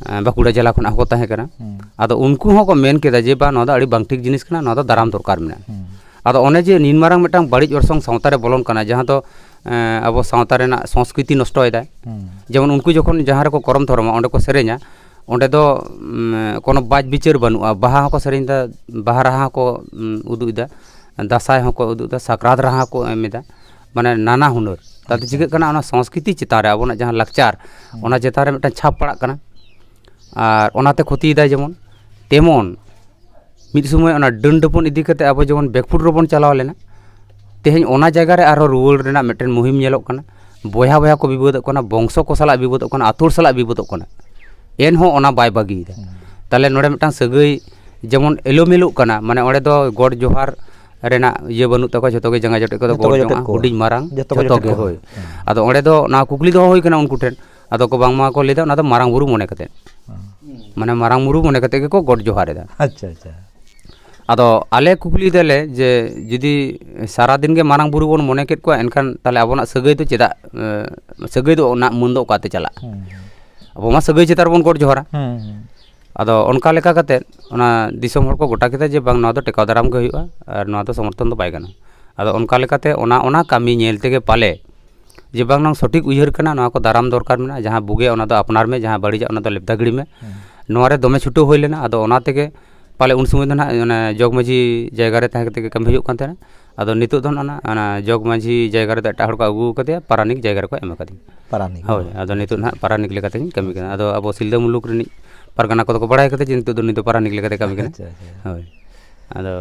ᱮᱸ, ᱵᱟᱸᱠᱩᱲᱟ ᱡᱮᱞᱟ ᱠᱷᱚᱱᱟᱜ ᱦᱚᱸᱠᱚ ᱛᱟᱦᱮᱸ ᱠᱟᱱᱟ᱾ ᱦᱩᱸ᱾ ᱟᱫᱚ ᱩᱱᱠᱩ ᱦᱚᱸᱠᱚ ᱢᱮᱱ ᱠᱮᱫᱟ ᱡᱮ, "ᱵᱟᱝ, ᱱᱚᱣᱟ ᱫᱚ ᱟᱹᱰᱤ ᱵᱟᱝ ᱴᱷᱤᱠ ᱡᱤᱱᱤᱥ ᱠᱟᱱᱟ, ᱱᱚᱣᱟ ᱫᱚ ᱫᱟᱨᱟᱢ ᱫᱚᱨᱠᱟᱨ ᱢᱮᱱᱟᱜᱼᱟ᱾" ᱦᱩᱸ᱾ ᱟᱫᱚ ᱚᱱᱮ ᱡᱮ ᱱᱤᱱ ᱢᱟᱨᱟᱝ ᱢᱤᱫᱴᱟᱝ ᱵᱟᱹᱲᱤᱡ ᱚᱨᱥᱚᱝ ᱥᱟᱶᱛᱟ ᱨᱮ ᱵᱚᱞᱚᱱ ᱠᱟᱱᱟ, ᱡᱟᱦᱟᱸ ᱫᱚ, ᱮᱸ, ᱟᱵᱚ ᱥᱟᱶᱛᱟ ᱨᱮᱱᱟᱜ ᱥᱚᱝᱥᱠᱨᱤᱛᱤ ᱱᱚᱥᱴᱚᱭᱮᱫᱟᱭ᱾ ᱦᱩᱸ᱾ ᱡᱮᱢᱚᱱ ᱩᱱᱠᱩ ᱡᱚᱠᱷᱚᱱ ᱡᱟᱦᱟᱸ ᱨᱮᱠᱚ ᱠᱚᱨᱚᱢ ᱫᱷᱚᱨᱚᱢᱟ, ᱚᱸᱰᱮ ᱠᱚ ᱥᱮᱨᱮᱧᱟ, ᱚᱸᱰᱮ ᱫᱚ, ᱩᱢ, ᱠᱳᱱᱳ ᱵᱟᱡᱽ ᱵᱤᱪᱟᱹᱨ ᱵᱟᱹᱱᱩᱜᱼᱟ᱾ ᱵᱟᱦᱟ ᱦᱚᱸᱠᱚ ᱥᱮᱨᱮᱧ ᱮᱫᱟ, ᱵᱟᱦᱟ ᱨᱟᱦᱟ ᱦᱚᱸᱠᱚ, ᱩᱢ, ᱩᱫᱩᱜ ᱮᱫᱟ, ᱫᱟᱸᱥᱟᱭ ᱦᱚᱸᱠᱚ ᱩᱫᱩᱜ ᱮᱫᱟ, ᱥᱟᱠᱨᱟᱛ ᱨᱟᱦᱟ ᱦᱚᱸᱠᱚ ᱮᱢ ᱮᱫᱟ, ᱢᱟᱱᱮ ᱱᱟᱱᱟ ᱦᱩᱱᱟᱹᱨ᱾ ᱛᱟᱛᱮ ᱟᱪᱪᱷᱟ᱾ ᱪᱤᱠᱟᱹᱜ ᱠᱟᱱᱟ, ᱚᱱᱟ ᱥᱚᱝᱥᱠᱨᱤᱛᱤ ᱪᱮᱛᱟᱱ ᱨᱮ, ᱟᱵᱚᱱᱟᱜ ᱡᱟᱦᱟᱸ ᱞᱟᱠᱪᱟᱨ, ᱦᱩᱸ᱾ ᱚᱱᱟ ᱪᱮᱛᱟᱱ ᱨᱮ ᱢᱤᱫᱴᱟᱝ ᱪᱷᱟᱯ ᱯᱟᱲᱟᱜ ᱠᱟᱱᱟ᱾ ᱟᱨ ᱚᱱᱟᱛᱮ ᱠᱷᱚᱛᱤᱭᱮᱫᱟᱭ᱾ ᱡᱮᱢᱚᱱ, ᱛᱮᱢᱚᱱ ᱢᱤᱫ ᱥᱚᱢᱚᱭ ᱚᱱᱟ ᱰᱟᱹᱱ ᱰᱟᱹᱯᱩᱱ ᱤᱫᱤ ᱠᱟᱛᱮ ᱟᱵᱚ ᱡᱮᱢᱚᱱ ᱵᱮᱠᱯᱷᱩᱴ ᱨᱮᱵᱚᱱ ᱪᱟᱞᱟᱣ ᱞᱮᱱᱟ, ᱛᱮᱦᱮᱧ ᱚᱱᱟ ᱡᱟᱭᱜᱟ ᱨᱮ ᱟᱨᱦᱚᱸ ᱨᱩᱣᱟᱹᱲ ᱨᱮᱱᱟᱜ ᱢᱤᱫᱴᱮᱱ ᱢᱩᱦᱤᱢ ᱧᱮᱞᱚᱜ ᱠᱟᱱᱟ᱾ ᱵᱚᱭᱦᱟ ᱵᱚᱭᱦᱟ ᱠᱚ ᱵᱤᱵᱟᱹᱫᱚᱜ ᱠᱟᱱᱟ, ᱵᱚᱝᱥᱚ ᱠᱚ ᱥᱟᱞᱟᱜ ᱵᱤᱵᱟᱹᱫᱚᱜ ᱠᱟᱱᱟ, ᱟᱹᱛᱩ ᱦᱚᱲ ᱥᱟᱞᱟᱜ ᱵᱤᱵᱟᱹᱫᱚᱜ ᱠᱟᱱᱟ᱾ ᱮᱱᱦᱚᱸ ᱚᱱᱟ ᱵᱟᱭ ᱵᱟᱹᱜᱤᱭᱮᱫᱟ᱾ ᱛᱟᱦᱞᱮ ᱱᱚᱰᱮ ᱢᱤᱫᱴᱟᱝ ᱥᱟᱹᱜᱟᱹᱭ ᱡᱮᱢᱚᱱ ᱮᱞᱳᱢᱮᱞᱳᱜ ᱠᱟᱱᱟ, ᱢᱟᱱᱮ ᱚᱸᱰᱮ ᱫᱚ ᱜᱚᱰ ᱡᱚᱦᱟᱨ ᱨᱮᱱᱟᱜ ᱤᱭᱟᱹ ᱵᱟᱹᱱᱩᱜ ᱛᱟᱠᱚᱣᱟ, ᱡᱷᱚᱛᱚ ᱜᱮ ᱡᱟᱸᱜᱟ ᱡᱚᱴᱮᱫ ᱠᱚᱫᱚ ᱡᱷᱚᱛᱚ ᱠᱚ ᱜᱚᱲ ᱡᱚᱴᱮᱫ ᱡᱚᱝᱟ, ᱠᱚᱣᱟ᱾ ᱦᱩᱰᱤᱧ ᱢᱟᱨᱟᱝ ᱡᱷᱚᱛᱚ ᱠᱚ ᱡᱷᱚᱛᱚ ᱡᱚᱴᱮᱫ ᱜᱮ᱾ ᱠᱚᱣᱟ᱾ ᱦᱳᱭ᱾ ᱟᱫᱚ ᱚᱸᱰᱮ ᱫᱚ ᱚᱱᱟ ᱠᱩᱠᱞᱤ ᱫᱚᱦᱚ ᱦᱩᱭ ᱠᱟᱱᱟ ᱩᱱᱠᱩ ᱴᱷᱮᱱ, ᱟᱫᱚ ᱠᱚ ᱵᱟᱝᱢᱟ ᱠᱚ ᱞᱟᱹᱭᱫᱟ ᱚᱱᱟ ᱫᱚ ᱢᱟᱨᱟᱝ ᱵᱩᱨᱩ ᱢᱚᱱᱮ ᱠᱟᱛᱮᱫ, ᱢᱟᱱᱮ ᱢᱟᱨᱟᱝ ᱵᱩᱨᱩ ᱢᱚᱱᱮ ᱠᱟᱛᱮᱫ ᱜᱮᱠᱚ ᱜᱚᱰ ᱡᱚᱦᱟᱨ ᱮᱫᱟ᱾ ᱟᱪᱪᱷᱟ, ᱟᱪᱪᱷᱟ᱾ ᱟᱫᱚ ᱟᱞᱮ ᱠᱩᱠᱞᱤ ᱫᱟᱞᱮ ᱡᱮ ᱡᱩᱫᱤ ᱥᱟᱨᱟᱫᱤᱱ ᱜᱮ ᱢᱟᱨᱟᱝ ᱵᱩᱨᱩ ᱵᱚᱱ ᱢᱚᱱᱮ ᱠᱮᱫ ᱠᱚᱣᱟ, ᱮᱱᱠᱷᱟᱱ ᱛᱟᱦᱞᱮ ᱟᱵᱚᱱᱟᱜ ᱥᱟᱹᱜᱟᱹᱭ ᱫᱚ ᱪᱮᱫᱟᱜ, ᱮ, ᱥᱟᱹᱜᱟᱹᱭ ᱫᱚ ᱚᱱᱟ ᱢᱟᱹᱱ ᱫᱚ ᱚᱠᱟᱛᱮ ᱪᱟᱞᱟᱜᱼᱟ? ᱦᱩᱸ, ᱦᱩᱸ᱾ ᱟᱵᱚ ᱢᱟ ᱥᱟᱹᱜᱟᱹᱭ ᱪᱮᱛᱟᱱ ᱨᱮᱵᱚᱱ ᱜᱚᱰ ᱡᱚᱦᱟᱨᱟ᱾ ᱦᱩᱸ, ᱦᱩᱸ᱾ ᱟᱫᱚ ᱚᱱᱠᱟ ᱞᱮᱠᱟ ᱠᱟᱛᱮᱫ ᱚᱱᱟ ᱫᱤᱥᱚᱢ ᱦᱚᱲ ᱠᱚ ᱜᱚᱴᱟ ᱠᱮᱫᱟ ᱡᱮ ᱵᱟᱝ, ᱱᱚᱣᱟ ᱫᱚ ᱴᱮᱠᱟᱣ ᱫᱟᱨᱟᱢ ᱜᱮ ᱦᱩᱭᱩᱜᱼᱟ ᱟᱨ ᱱᱚᱣᱟ ᱫᱚ ᱥᱚᱢᱚᱨᱛᱷᱚᱱ ᱫᱚ ᱵᱟᱭ ᱜᱟᱱᱚᱜᱼᱟ᱾ ᱟᱫᱚ ᱚᱱᱠᱟ ᱞᱮᱠᱟᱛᱮ ᱚᱱᱟ, ᱚᱱᱟ ᱠᱟᱹᱢᱤ ᱧᱮᱞ ᱛᱮᱜᱮ ᱯᱟᱞᱮ ᱡᱮ ᱵᱟᱝ, ᱱᱚᱣᱟ ᱥᱚᱴᱷᱤᱠ ᱩᱭᱦᱟᱹᱨ ᱠᱟᱱᱟ, ᱱᱚᱣᱟ ᱠᱚ ᱫᱟᱨᱟᱢ ᱫᱚᱨᱠᱟᱨ ᱢᱮᱱᱟᱜᱼᱟ, ᱡᱟᱦᱟᱸ ᱵᱩᱜᱤᱭᱟ ᱚᱱᱟ ᱫᱚ ᱟᱯᱱᱟᱨ ᱢᱮ, ᱡᱟᱦᱟᱸ ᱵᱟᱹᱲᱤᱡᱟᱜ ᱚᱱᱟ ᱫᱚ ᱞᱮᱵᱫᱟ ᱜᱤᱲᱤ ᱢᱮ᱾ ᱦᱩᱸ᱾ ᱱᱚᱣᱟ ᱨᱮ ᱫᱚᱢᱮ ᱪᱷᱩᱴᱟᱹᱣ ᱦᱩᱭ ᱞᱮᱱᱟ᱾ ᱟᱫᱚ ᱚᱱᱟ ᱛᱮᱜᱮ ᱯᱟᱞᱮ ᱩᱱ ᱥᱚᱢᱚᱭ ᱫᱚ ᱱᱟᱦᱟᱜ ᱚᱱᱟ ᱡᱚᱜᱽ ᱢᱟᱹᱡᱷᱤ ᱡᱟᱭᱜᱟ ᱨᱮ ᱛᱟᱦᱮᱸ ᱠᱟᱛᱮ ᱜᱮ ᱠᱟᱹᱢᱤ ᱦᱩᱭᱩᱜ ᱠᱟᱱ ᱛᱟᱦᱮᱱᱟ᱾ ᱟᱫᱚ ᱱᱤᱛᱚᱜ ᱫᱚ ᱚᱱᱟ, ᱚᱱᱟ ᱡᱚᱜᱽ ᱢᱟᱹᱡᱷᱤ ᱡᱟᱭᱜᱟ ᱨᱮᱫᱚ ᱮᱴᱟᱜ ᱦᱚᱲ ᱠᱚ ᱟᱹᱜᱩ ᱟᱠᱟᱫᱮᱭᱟ, ᱯᱟᱨᱟᱱᱤᱠ ᱡᱟᱭᱜᱟ ᱨᱮᱠᱚ ᱮᱢ ᱟᱠᱟᱫᱮᱭᱟ᱾ ᱯᱟᱨᱟᱱᱤᱠ᱾ ᱦᱳᱭ, ᱟᱫᱚ ᱱᱤᱛᱚᱜ ᱱᱟᱦᱟᱜ ᱯᱟᱨᱟᱱᱤᱠ ᱞᱮᱠᱟᱛᱮᱧ ᱠᱟᱹᱢᱤ ᱠᱟᱱᱟ᱾ ᱟᱫᱚ ᱟᱵᱚ ᱥᱤᱞᱫᱟᱹ ᱢᱩᱞᱩᱠ ᱨᱤᱱᱤᱡ ᱯᱟᱨᱜᱟᱱᱟ ᱠᱚᱫᱚ ᱠᱚ ᱵᱟᱲᱟᱭ ᱠᱟᱫᱟ ᱡᱮ ᱱᱤᱛᱚᱜ ᱫᱚ ᱱᱩᱭ ᱫᱚ ᱯᱟᱨᱟᱱᱤᱠ ᱞᱮᱠᱟᱛᱮ ᱠᱟᱹᱢᱤ ᱠᱟᱱᱟ᱾ ᱟᱪᱪᱷᱟ, ᱟᱪᱪᱷᱟ᱾ ᱦᱳᱭ, ᱟᱫᱚ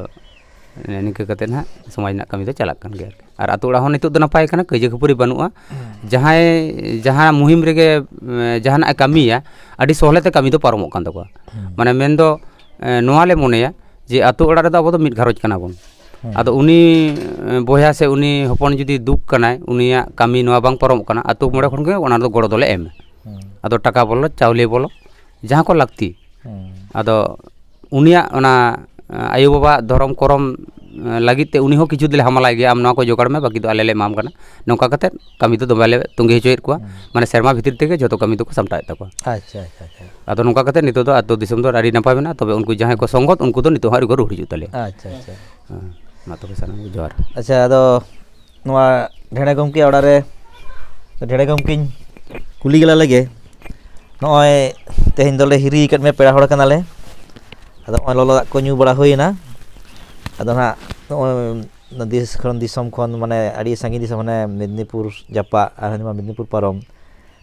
ᱱᱤᱝᱠᱟᱹ ᱠᱟᱛᱮ ᱱᱟᱦᱟᱜ ᱥᱚᱢᱟᱡᱽ ᱨᱮᱱᱟᱜ ᱠᱟᱹᱢᱤ ᱫᱚ ᱪᱟᱞᱟᱜ ᱠᱟᱱ ᱜᱮᱭᱟ ᱟᱨᱠᱤ᱾ ᱟᱨ ᱟᱛᱳ ᱚᱲᱟᱜ ᱦᱚᱸ ᱱᱤᱛᱚᱜ ᱫᱚ ᱱᱟᱯᱟᱭ ᱠᱟᱱᱟ, ᱠᱟᱹᱭᱡᱟᱹ ᱠᱷᱟᱹᱯᱟᱹᱨᱤ ᱵᱟᱹᱱᱩᱜᱼᱟ᱾ ᱡᱟᱦᱟᱸᱭ ᱡᱟᱦᱟᱸ ᱢᱩᱦᱤᱢ ᱨᱮᱜᱮ, ᱮ, ᱡᱟᱦᱟᱱᱟᱜ ᱮ ᱠᱟᱹᱢᱤᱭᱟ, ᱟᱹᱰᱤ ᱥᱚᱦᱞᱮ ᱛᱮ ᱠᱟᱹᱢᱤ ᱫᱚ ᱯᱟᱨᱚᱢᱚᱜ ᱠᱟᱱ ᱛᱟᱠᱚᱣᱟ᱾ ᱦᱩᱸ᱾ ᱢᱟᱱᱮ ᱢᱮᱱᱫᱚ, ᱮ, ᱱᱚᱣᱟ ᱞᱮ ᱢᱚᱱᱮᱭᱟ ᱡᱮ ᱟᱛᱳ ᱚᱲᱟᱜ ᱨᱮᱫᱚ ᱟᱵᱚ ᱫᱚ ᱢᱤᱫ ᱜᱷᱟᱨᱚᱸᱡᱽ ᱠᱟᱱᱟ ᱵᱚᱱ᱾ ᱦᱩᱸ᱾ ᱟᱫᱚ ᱩᱱᱤ, ᱮ, ᱵᱚᱭᱦᱟ ᱥᱮ ᱩᱱᱤ ᱦᱚᱯᱚᱱ ᱡᱩᱫᱤ ᱫᱩᱠ ᱠᱟᱱᱟᱭ, ᱩᱱᱤᱭᱟᱜ ᱠᱟᱹᱢᱤ ᱱᱚᱣᱟ ᱵᱟᱝ ᱯᱟᱨᱚᱢᱚᱜ ᱠᱟᱱᱟ, ᱟᱛᱳ ᱢᱚᱬᱮ ᱠᱷᱚᱱ ᱜᱮ ᱚᱱᱟ ᱨᱮᱫᱚ ᱜᱚᱲᱚ ᱫᱚᱞᱮ ᱮᱢᱟ᱾ ᱦᱩᱸ᱾ ᱟᱫᱚ ᱴᱟᱠᱟ ᱵᱚᱞᱚ, ᱪᱟᱣᱞᱮ ᱵᱚᱞᱚ, ᱡᱟᱦᱟᱸ ᱠᱚ ᱞᱟᱹᱠᱛᱤ᱾ ᱦᱩᱸ᱾ ᱟᱫᱚ ᱩᱱᱤᱭᱟᱜ ᱚᱱᱟ, ᱮ, ᱟᱭᱳᱼᱵᱟᱵᱟ ᱫᱷᱚᱨᱚᱢ ᱠᱚᱨᱚᱢ, ᱮ, ᱞᱟᱹᱜᱤᱫ ᱛᱮ ᱩᱱᱤ ᱦᱚᱸ ᱠᱤᱪᱷᱩ ᱫᱚᱞᱮ ᱦᱟᱢᱟᱞᱟᱭ ᱜᱮᱭᱟ, ᱟᱢ ᱱᱚᱣᱟ ᱠᱚ ᱡᱚᱜᱟᱲ ᱢᱮ, ᱵᱟᱹᱠᱤ ᱫᱚ ᱟᱞᱮ ᱞᱮ ᱮᱢᱟᱢ ᱠᱟᱱᱟ᱾ ᱱᱚᱝᱠᱟ ᱠᱟᱛᱮᱫ ᱠᱟᱹᱢᱤ ᱫᱚ ᱫᱚᱢᱮ ᱞᱮ ᱛᱚᱸᱜᱮ ᱦᱚᱪᱚᱭᱮᱫ ᱠᱚᱣᱟ᱾ ᱦᱩᱸ᱾ ᱢᱟᱱᱮ ᱥᱮᱨᱢᱟ ᱵᱷᱤᱛᱤᱨ ᱛᱮᱜᱮ ᱡᱷᱚᱛᱚ ᱠᱟᱹᱢᱤ ᱫᱚᱠᱚ ᱥᱟᱢᱴᱟᱣᱮᱫ ᱛᱟᱠᱚᱣᱟ᱾ ᱟᱪᱪᱷᱟ, ᱟᱪᱪᱷᱟ, ᱟᱪᱪᱷᱟ᱾ ᱟᱫᱚ ᱱᱚᱝᱠᱟ ᱠᱟᱛᱮᱫ ᱱᱤᱛᱚᱜ ᱫᱚ ᱟᱹᱛᱩ ᱫᱤᱥᱚᱢ ᱫᱚ ᱟᱹᱰᱤ ᱱᱟᱯᱟᱭ ᱢᱮᱱᱟᱜᱼᱟ, ᱛᱚᱵᱮ ᱩᱱᱠᱩ ᱡᱟᱦᱟᱸᱭ ᱠᱚ ᱥᱚᱝᱜᱚᱛ, ᱩᱱᱠᱩ ᱫᱚ ᱱᱤᱛᱚᱜ ᱦᱚᱸ ᱟᱹᱣᱨᱤ ᱠᱚ ᱨᱩᱣᱟᱹᱲ ᱦᱤᱡᱩᱜ ᱛᱟᱞᱮᱭᱟ᱾ ᱟᱪᱪᱷᱟ, ᱟᱪᱪᱷᱟ᱾ ᱦᱮᱸ, ᱢᱟ ᱛᱚᱵᱮ ᱥᱟᱱᱟᱢ ᱠᱚ ᱡᱚᱦᱟᱨ᱾ ᱟᱪᱪᱷᱟ, ᱟᱫᱚ ᱱᱚᱣᱟ ᱰᱷᱮᱬᱮ ᱜᱚᱢᱠᱮ ᱚᱲᱟᱜ ᱨᱮ, ᱰᱷᱮᱬᱮ ᱜᱚᱢᱠᱮᱧ ᱠᱩᱞᱤ ᱜᱮᱞᱟ ᱞᱮᱜᱮ᱾ ᱱᱚᱜᱼᱚᱭ ᱛᱮᱦᱮᱧ ᱫᱚᱞᱮ ᱦᱤᱨᱤ ᱟᱠᱟᱫ ᱢᱮᱭᱟ, ᱯᱮᱲᱟ ᱦᱚᱲ ᱠᱟᱱᱟᱞᱮ᱾ ᱟᱫᱚ ᱱᱚᱜᱼᱚᱭ ᱞᱚᱞᱚ ᱫᱟᱜ ᱠᱚ ᱧᱩ ᱵᱟᱲᱟ ᱦᱩᱭᱮᱱᱟ᱾ ᱟᱫᱚ ᱱᱟᱦᱟᱜ ᱱᱚᱜᱼᱚᱭ ᱫᱤᱥ-, ᱠᱷᱚᱱ, ᱫᱤᱥᱚᱢ ᱠᱷᱚᱱ, ᱢᱟᱱᱮ ᱟᱹᱰᱤ ᱥᱟᱺᱜᱤᱧ ᱫᱤᱥᱚᱢ, ᱢᱟᱱᱮ ᱢᱮᱫᱽᱱᱤᱯᱩᱨ ᱡᱟᱯᱟᱜ ᱟᱨ ᱦᱟᱱᱤ ᱢᱟ ᱢᱮᱫᱽᱱᱤᱯᱩᱨ ᱯᱟᱨᱚᱢ᱾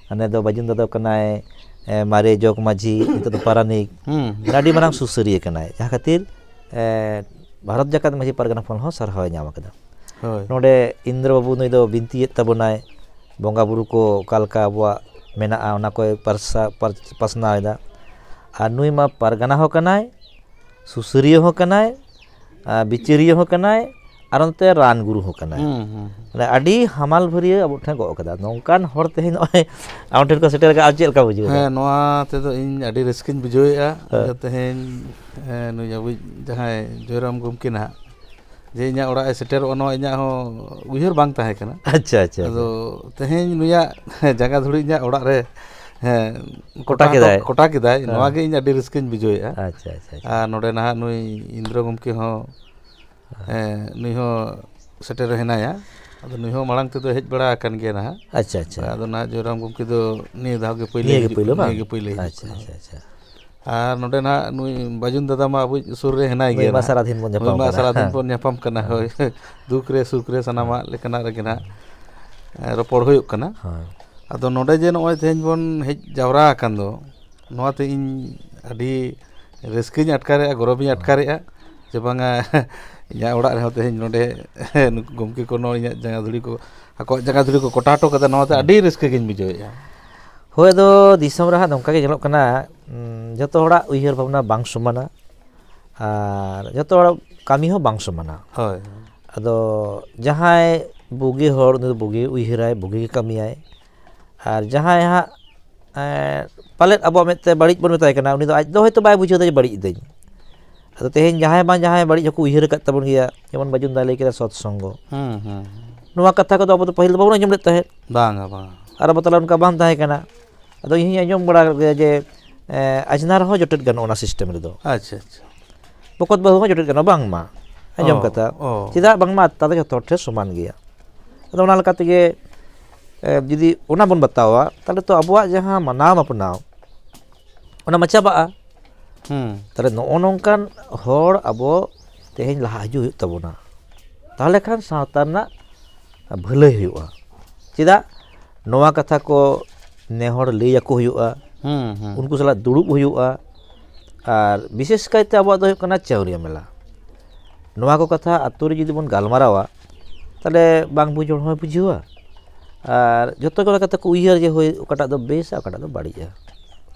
ᱦᱟᱱᱮ ᱫᱚ ᱵᱟᱹᱡᱩᱱ ᱫᱟᱫᱟ ᱠᱟᱱᱟᱭ, ᱮ, ᱢᱟᱨᱮ ᱡᱚᱜᱽ ᱢᱟᱹᱡᱷᱤ, ᱱᱤᱛᱚᱜ ᱫᱚ ᱯᱟᱨᱟᱱᱤᱠ᱾ ᱦᱩᱸ᱾ ᱟᱹᱰᱤ ᱢᱟᱨᱟᱝ ᱥᱩᱥᱟᱹᱨᱤᱭᱟᱹ ᱠᱟᱱᱟᱭ, ᱡᱟᱦᱟᱸ ᱠᱷᱟᱹᱛᱤᱨ, ᱮ, ᱵᱷᱟᱨᱚᱛ ᱡᱟᱠᱟᱛ ᱢᱟᱹᱡᱷᱤ ᱯᱟᱨᱜᱟᱱᱟ ᱠᱷᱚᱱ ᱦᱚᱸ ᱥᱟᱨᱦᱟᱣ ᱮ ᱧᱟᱢ ᱟᱠᱟᱫᱟ᱾ ᱦᱳᱭ᱾ ᱱᱚᱰᱮ ᱤᱱᱫᱨᱚ ᱵᱟᱹᱵᱩ ᱱᱩᱭ ᱫᱚ ᱵᱤᱱᱛᱤᱭᱮᱫ ᱛᱟᱵᱚᱱᱟᱭ, ᱵᱚᱸᱜᱟ ᱵᱩᱨᱩ ᱠᱚ ᱚᱠᱟ ᱞᱮᱠᱟ ᱟᱵᱚᱣᱟᱜ ᱢᱮᱱᱟᱜᱼᱟ, ᱚᱱᱟ ᱠᱚᱭ ᱯᱟᱨᱥᱟ-, ᱯᱟᱨ-, ᱯᱟᱥᱱᱟᱣ ᱮᱫᱟ᱾ ᱟᱨ ᱱᱩᱭ ᱢᱟ ᱯᱟᱨᱜᱟᱱᱟ ᱦᱚᱸ ᱠᱟᱱᱟᱭ, ᱥᱩᱥᱟᱹᱨᱤᱭᱟᱹ ᱦᱚᱸ ᱠᱟᱱᱟᱭ, ᱟᱨ ᱵᱤᱪᱟᱹᱨᱤᱭᱟᱹ ᱦᱚᱸ ᱠᱟᱱᱟᱭ, ᱟᱨ ᱚᱱᱛᱮ ᱨᱟᱱ ᱜᱩᱨᱩ ᱦᱚᱸ ᱠᱟᱱᱟᱭ᱾ ᱦᱩᱸ, ᱦᱩᱸ᱾ ᱢᱟᱱᱮ ᱟᱹᱰᱤ ᱦᱟᱢᱟᱞ ᱵᱷᱟᱹᱨᱭᱟᱹ ᱟᱵᱚ ᱴᱷᱮᱱ ᱜᱚᱜ ᱠᱟᱫᱟ᱾ ᱱᱚᱝᱠᱟᱱ ᱦᱚᱲ ᱛᱮᱦᱮᱧ ᱱᱚᱜᱼᱚᱭ ᱟᱢ ᱴᱷᱮᱱ ᱠᱚ ᱥᱮᱴᱮᱨ ᱟᱠᱟᱫ, ᱟᱢ ᱪᱮᱫ ᱞᱮᱠᱟ ᱵᱩᱡᱷᱟᱹᱣ ᱮᱫᱟ? ᱦᱮᱸ, ᱱᱚᱣᱟ ᱛᱮᱫᱚ ᱤᱧ ᱟᱹᱰᱤ ᱨᱟᱹᱥᱠᱟᱹᱧ ᱵᱩᱡᱷᱟᱹᱣᱮᱫᱼᱟ᱾ ᱦᱮᱸ᱾ ᱡᱮ ᱛᱮᱦᱮᱧ, ᱮ, ᱱᱩᱭ ᱟᱵᱚᱭᱤᱡ ᱡᱟᱦᱟᱸᱭ ᱡᱚᱭᱨᱟᱢ ᱜᱚᱢᱠᱮ ᱱᱟᱦᱟᱜ, ᱡᱮ ᱤᱧᱟᱹᱜ ᱚᱲᱟᱜ ᱮ ᱥᱮᱴᱮᱨᱚᱜᱼᱟ, ᱱᱚᱣᱟ ᱤᱧᱟᱹᱜ ᱦᱚᱸ ᱩᱭᱦᱟᱹᱨ ᱵᱟᱝ ᱛᱟᱦᱮᱸ ᱠᱟᱱᱟ᱾ ᱟᱪᱪᱷᱟ, ᱟᱪᱪᱷᱟ, ᱟᱪᱪᱷᱟ᱾ ᱟᱫᱚ ᱛᱮᱦᱮᱧ ᱱᱩᱭᱟᱜ ᱡᱟᱸᱜᱟ ᱫᱷᱩᱲᱤ ᱤᱧᱟᱹᱜ ᱚᱲᱟᱜ ᱨᱮ, ᱦᱮᱸ, ᱠᱚᱴᱟ ᱠᱚᱴᱟ ᱠᱮᱫᱟᱭ᱾ ᱠᱚ-, ᱠᱚᱴᱟ ᱠᱮᱫᱟᱭ, ᱦᱮᱸ᱾ ᱱᱚᱣᱟ ᱜᱮ ᱤᱧ ᱟᱹᱰᱤ ᱨᱟᱹᱥᱠᱟᱹᱧ ᱵᱩᱡᱷᱟᱹᱣᱮᱫᱼᱟ᱾ ᱟᱪᱪᱷᱟ, ᱟᱪᱪᱷᱟ, ᱟᱪᱪᱷᱟ᱾ ᱟᱨ ᱱᱚᱰᱮ ᱱᱟᱦᱟᱜ ᱱᱩᱭ ᱤᱱᱫᱨᱚ ᱜᱚᱢᱠᱮ ᱦᱚᱸ, ᱦᱮᱸ, ᱱᱩᱭ ᱦᱚᱸ ᱥᱮᱴᱮᱨ ᱦᱮᱱᱟᱭᱟ᱾ ᱟᱫᱚ ᱱᱩᱭ ᱦᱚᱸ ᱢᱟᱲᱟᱝ ᱛᱮᱫᱚ ᱦᱮᱡ ᱵᱟᱲᱟ ᱟᱠᱟᱱ ᱜᱮᱭᱟ ᱱᱟᱦᱟᱜ᱾ ᱟᱪᱪᱷᱟ, ᱟᱪᱪᱷᱟ᱾ ᱟᱫᱚ ᱱᱟᱦᱟᱜ ᱡᱚᱭᱨᱟᱢ ᱜᱚᱢᱠᱮ ᱫᱚ ᱱᱤᱭᱟᱹ ᱫᱷᱟᱣ ᱜᱮ ᱯᱳᱭᱞᱳ ᱱᱤᱭᱟᱹ ᱜᱮ ᱦᱤᱡᱩᱜ ᱯᱳᱭᱞᱳ ᱠᱟᱱᱟ, ᱵᱟᱝ? ᱱᱤᱭᱟᱹ ᱜᱮ ᱯᱳᱭᱞᱳ ᱦᱤᱡᱩᱜ ᱟᱪᱪᱷᱟ, ᱠᱟᱱᱟ᱾ ᱟᱪᱪᱷᱟ, ᱟᱪᱪᱷᱟ᱾ ᱟᱨ ᱱᱚᱰᱮ ᱱᱟᱦᱟᱜ ᱱᱩᱭ ᱵᱟᱡᱩᱱ ᱫᱟᱫᱟ ᱢᱟ ᱟᱵᱚ ᱥᱩᱨ ᱨᱮ ᱦᱮᱱᱟᱭ ᱱᱩᱭ ᱜᱮᱭᱟ ᱢᱟ ᱱᱟᱦᱟᱜ᱾ ᱥᱟᱨᱟᱫᱤᱱ ᱵᱚᱱ ᱱᱩᱭ ᱧᱟᱯᱟᱢ ᱢᱟ ᱠᱟᱱᱟ᱾ ᱥᱟᱨᱟᱫᱤᱱ ᱦᱮᱸ᱾ ᱵᱚᱱ ᱧᱟᱯᱟᱢ ᱠᱟᱱᱟ, ᱦᱮᱸ᱾ ᱦᱳᱭ᱾ ᱫᱩᱠ ᱨᱮ, ᱥᱩᱠ ᱨᱮ, ᱥᱟᱱᱟᱢᱟᱜ ᱞᱮᱠᱟᱱᱟᱜ ᱨᱮᱜᱮ ᱱᱟᱦᱟᱜ, ᱮ, ᱨᱚᱯᱚᱲ ᱦᱩᱭᱩᱜ ᱠᱟᱱᱟ᱾ ᱦᱳᱭ᱾ ᱟᱫᱚ ᱱᱚᱰᱮ ᱡᱮ ᱱᱚᱜᱼᱚᱭ ᱛᱮᱦᱮᱧ ᱵᱚᱱ ᱦᱮᱡ ᱡᱟᱣᱨᱟ ᱟᱠᱟᱱ ᱫᱚ, ᱱᱚᱣᱟᱛᱮ ᱤᱧ ᱟᱹᱰᱤ ᱨᱟᱹᱥᱠᱟᱹᱧ ᱟᱴᱠᱟᱨᱮᱜᱼᱟ, ᱜᱚᱨᱚᱵᱤᱧ ᱟᱴᱠᱟᱨᱮᱜᱼᱟ ᱡᱮ ᱵᱟᱝᱟ, ᱤᱧᱟᱹᱜ ᱚᱲᱟᱜ ᱨᱮᱦᱚᱸ ᱛᱮᱦᱮᱧ ᱱᱚᱰᱮ ᱱᱩᱠᱩ ᱜᱚᱢᱠᱮ ᱠᱚ ᱱᱚᱜᱼᱚᱭ ᱤᱧᱟᱹᱜ ᱡᱟᱸᱜᱟ ᱫᱷᱩᱲᱤ ᱠᱚ, ᱟᱠᱚᱣᱟᱜ ᱡᱟᱸᱜᱟ ᱫᱷᱩᱲᱤ ᱠᱚ ᱠᱚᱴᱟᱴᱚ ᱠᱟᱫᱟ, ᱱᱚᱣᱟᱛᱮ ᱟᱹᱰᱤ ᱨᱟᱹᱥᱠᱟᱹ ᱜᱤᱧ ᱵᱩᱡᱷᱟᱹᱣᱮᱫᱼᱟ᱾ ᱦᱳᱭ, ᱟᱫᱚ ᱫᱤᱥᱚᱢ ᱨᱮ ᱦᱟᱸᱜ ᱱᱚᱝᱠᱟ ᱜᱮ ᱧᱮᱞᱚᱜ ᱠᱟᱱᱟ, ᱩᱸ, ᱡᱚᱛᱚ ᱦᱚᱲᱟᱜ ᱩᱭᱦᱟᱹᱨ ᱵᱷᱟᱵᱽᱱᱟ ᱵᱟᱝ ᱥᱚᱢᱟᱱᱟ ᱟᱨ ᱡᱚᱛᱚ ᱦᱚᱲᱟᱜ ᱠᱟᱹᱢᱤ ᱦᱚᱸ ᱵᱟᱝ ᱥᱚᱢᱟᱱᱟ᱾ ᱦᱳᱭ᱾ ᱟᱫᱚ ᱡᱟᱦᱟᱸᱭ ᱵᱩᱜᱤ ᱦᱚᱲ, ᱩᱱᱤ ᱫᱚ ᱵᱩᱜᱤ ᱩᱭᱦᱟᱹᱨᱟᱭ, ᱵᱩᱜᱤ ᱜᱮ ᱠᱟᱹᱢᱤᱭᱟᱭ᱾ ᱟᱨ ᱡᱟᱦᱟᱸᱭ ᱦᱟᱸᱜ, ᱮᱸ, ᱯᱟᱞᱮᱫ ᱟᱵᱚᱣᱟᱜ ᱢᱮᱫ ᱛᱮ ᱵᱟᱹᱲᱤᱡ ᱵᱚᱱ ᱢᱮᱛᱟᱭ ᱠᱟᱱᱟ, ᱩᱱᱤ ᱫᱚ ᱟᱡ ᱫᱚ ᱦᱚᱭᱛᱳ ᱵᱟᱭ ᱵᱩᱡᱷᱟᱹᱣ ᱫᱟ ᱡᱮ ᱵᱟᱹᱲᱤᱡ ᱫᱟᱹᱧ᱾ ᱟᱫᱚ ᱛᱮᱦᱮᱧ ᱡᱟᱦᱟᱸᱭ ᱵᱟᱝ ᱡᱟᱦᱟᱸᱭ ᱵᱟᱹᱲᱤᱡ ᱦᱚᱸᱠᱚ ᱩᱭᱦᱟᱹᱨ ᱟᱠᱟᱫ ᱛᱟᱵᱚᱱ ᱜᱮᱭᱟ, ᱡᱮᱢᱚᱱ ᱵᱟᱡᱩᱱ ᱫᱟ ᱞᱟᱹᱭ ᱠᱮᱫᱟ ᱥᱚᱛ ᱥᱚᱝᱜᱚ᱾ ᱦᱩᱸ, ᱦᱩᱸ, ᱦᱩᱸ᱾ ᱱᱚᱣᱟ ᱠᱟᱛᱷᱟ ᱠᱚᱫᱚ ᱟᱵᱚ ᱫᱚ ᱯᱟᱹᱦᱤᱞ ᱫᱚ ᱵᱟᱵᱚᱱ ᱟᱸᱡᱚᱢ ᱞᱮᱫ ᱛᱟᱦᱮᱸᱫ᱾ ᱵᱟᱝᱟ, ᱵᱟᱝᱟ᱾ ᱟᱨ ᱟᱵᱚ ᱛᱟᱞᱟ ᱚᱱᱠᱟ ᱵᱟᱝ ᱛᱟᱦᱮᱸ ᱠᱟᱱᱟ᱾ ᱟᱫᱚ ᱤᱧ ᱦᱚᱸᱧ ᱟᱸᱡᱚᱢ ᱵᱟᱲᱟ ᱠᱟᱜ ᱜᱮᱭᱟ ᱡᱮ, ᱮ, ᱟᱡᱽᱱᱟᱨ ᱦᱚᱸ ᱡᱚᱴᱮᱫ ᱜᱟᱱᱚᱜᱼᱟ ᱚᱱᱟ system ᱨᱮᱫᱚ᱾ ᱟᱪᱪᱷᱟ, ᱟᱪᱪᱷᱟ᱾ ᱵᱚᱠᱚᱛ ᱵᱟᱹᱦᱩ ᱦᱚᱸ ᱡᱚᱴᱮᱫ ᱜᱟᱱᱚᱜᱼᱟ, ᱵᱟᱝᱢᱟ᱾ ᱟᱸᱡᱚᱢ ᱚ, ᱠᱟᱛᱷᱟ᱾ ᱚ᱾ ᱪᱮᱫᱟᱜ ᱵᱟᱝᱢᱟ ᱟᱛᱛᱟ ᱫᱚ ᱡᱚᱛᱚ ᱦᱚᱲ ᱴᱷᱮᱱ ᱥᱚᱢᱟᱱ ᱜᱮᱭᱟ᱾ ᱟᱫᱚ ᱚᱱᱟ ᱞᱮᱠᱟ ᱛᱮᱜᱮ, ᱮ, ᱡᱩᱫᱤ ᱚᱱᱟ ᱵᱚᱱ ᱵᱟᱛᱟᱣᱟ, ᱛᱟᱦᱞᱮ ᱛᱚ ᱟᱵᱚᱣᱟᱜ ᱡᱟᱦᱟᱸ ᱢᱟᱱᱟᱣ ᱢᱟᱯᱱᱟᱣ, ᱚᱱᱟ ᱢᱟ ᱪᱟᱵᱟᱜᱼᱟ᱾ ᱦᱩᱸ᱾ ᱛᱟᱦᱞᱮ ᱱᱚᱜᱼᱚ ᱱᱚᱝᱠᱟᱱ ᱦᱚᱲ ᱟᱵᱚ ᱛᱮᱦᱮᱧ ᱞᱟᱦᱟ ᱦᱤᱡᱩᱜ ᱦᱩᱭᱩᱜ ᱛᱟᱵᱚᱱᱟ᱾ ᱛᱟᱦᱞᱮ ᱠᱷᱟᱱ ᱥᱟᱶᱛᱟ ᱨᱮᱱᱟᱜ ᱵᱷᱟᱹᱞᱟᱹᱭ ᱦᱩᱭᱩᱜᱼᱟ᱾ ᱪᱮᱫᱟᱜ? ᱱᱚᱣᱟ ᱠᱟᱛᱷᱟ ᱠᱚ ᱱᱮ ᱦᱚᱲ ᱞᱟᱹᱭ ᱟᱠᱚ ᱦᱩᱭᱩᱜᱼᱟ, ᱦᱩᱸ, ᱦᱩᱸ᱾ ᱩᱱᱠᱩ ᱥᱟᱞᱟᱜ ᱫᱩᱲᱩᱵ ᱦᱩᱭᱩᱜᱼᱟ᱾ ᱟᱨ ᱵᱤᱥᱮᱥ ᱠᱟᱭᱛᱮ ᱟᱵᱚᱣᱟᱜ ᱫᱚ ᱦᱩᱭᱩᱜ ᱠᱟᱱᱟ ᱪᱟᱹᱣᱨᱤᱭᱟᱹ ᱢᱮᱞᱟ᱾ ᱱᱚᱣᱟ ᱠᱚ ᱠᱟᱛᱷᱟ ᱟᱛᱳ ᱨᱮ ᱡᱩᱫᱤ ᱵᱚᱱ ᱜᱟᱞᱢᱟᱨᱟᱣᱟ, ᱛᱟᱦᱞᱮ ᱵᱟᱝ ᱵᱩᱡᱽ ᱦᱚᱲ ᱦᱚᱸᱭ ᱵᱩᱡᱷᱟᱹᱣᱟ, ᱟᱨ ᱡᱚᱛᱚ ᱜᱮ ᱚᱱᱟ ᱠᱟᱛᱷᱟ ᱠᱚ ᱩᱭᱦᱟᱹᱨ ᱡᱮ ᱦᱳᱭ ᱚᱠᱟᱴᱟᱜ ᱫᱚ ᱵᱮᱥᱟ, ᱚᱠᱟᱴᱟᱜ ᱫᱚ ᱵᱟᱹᱲᱤᱡᱼᱟ᱾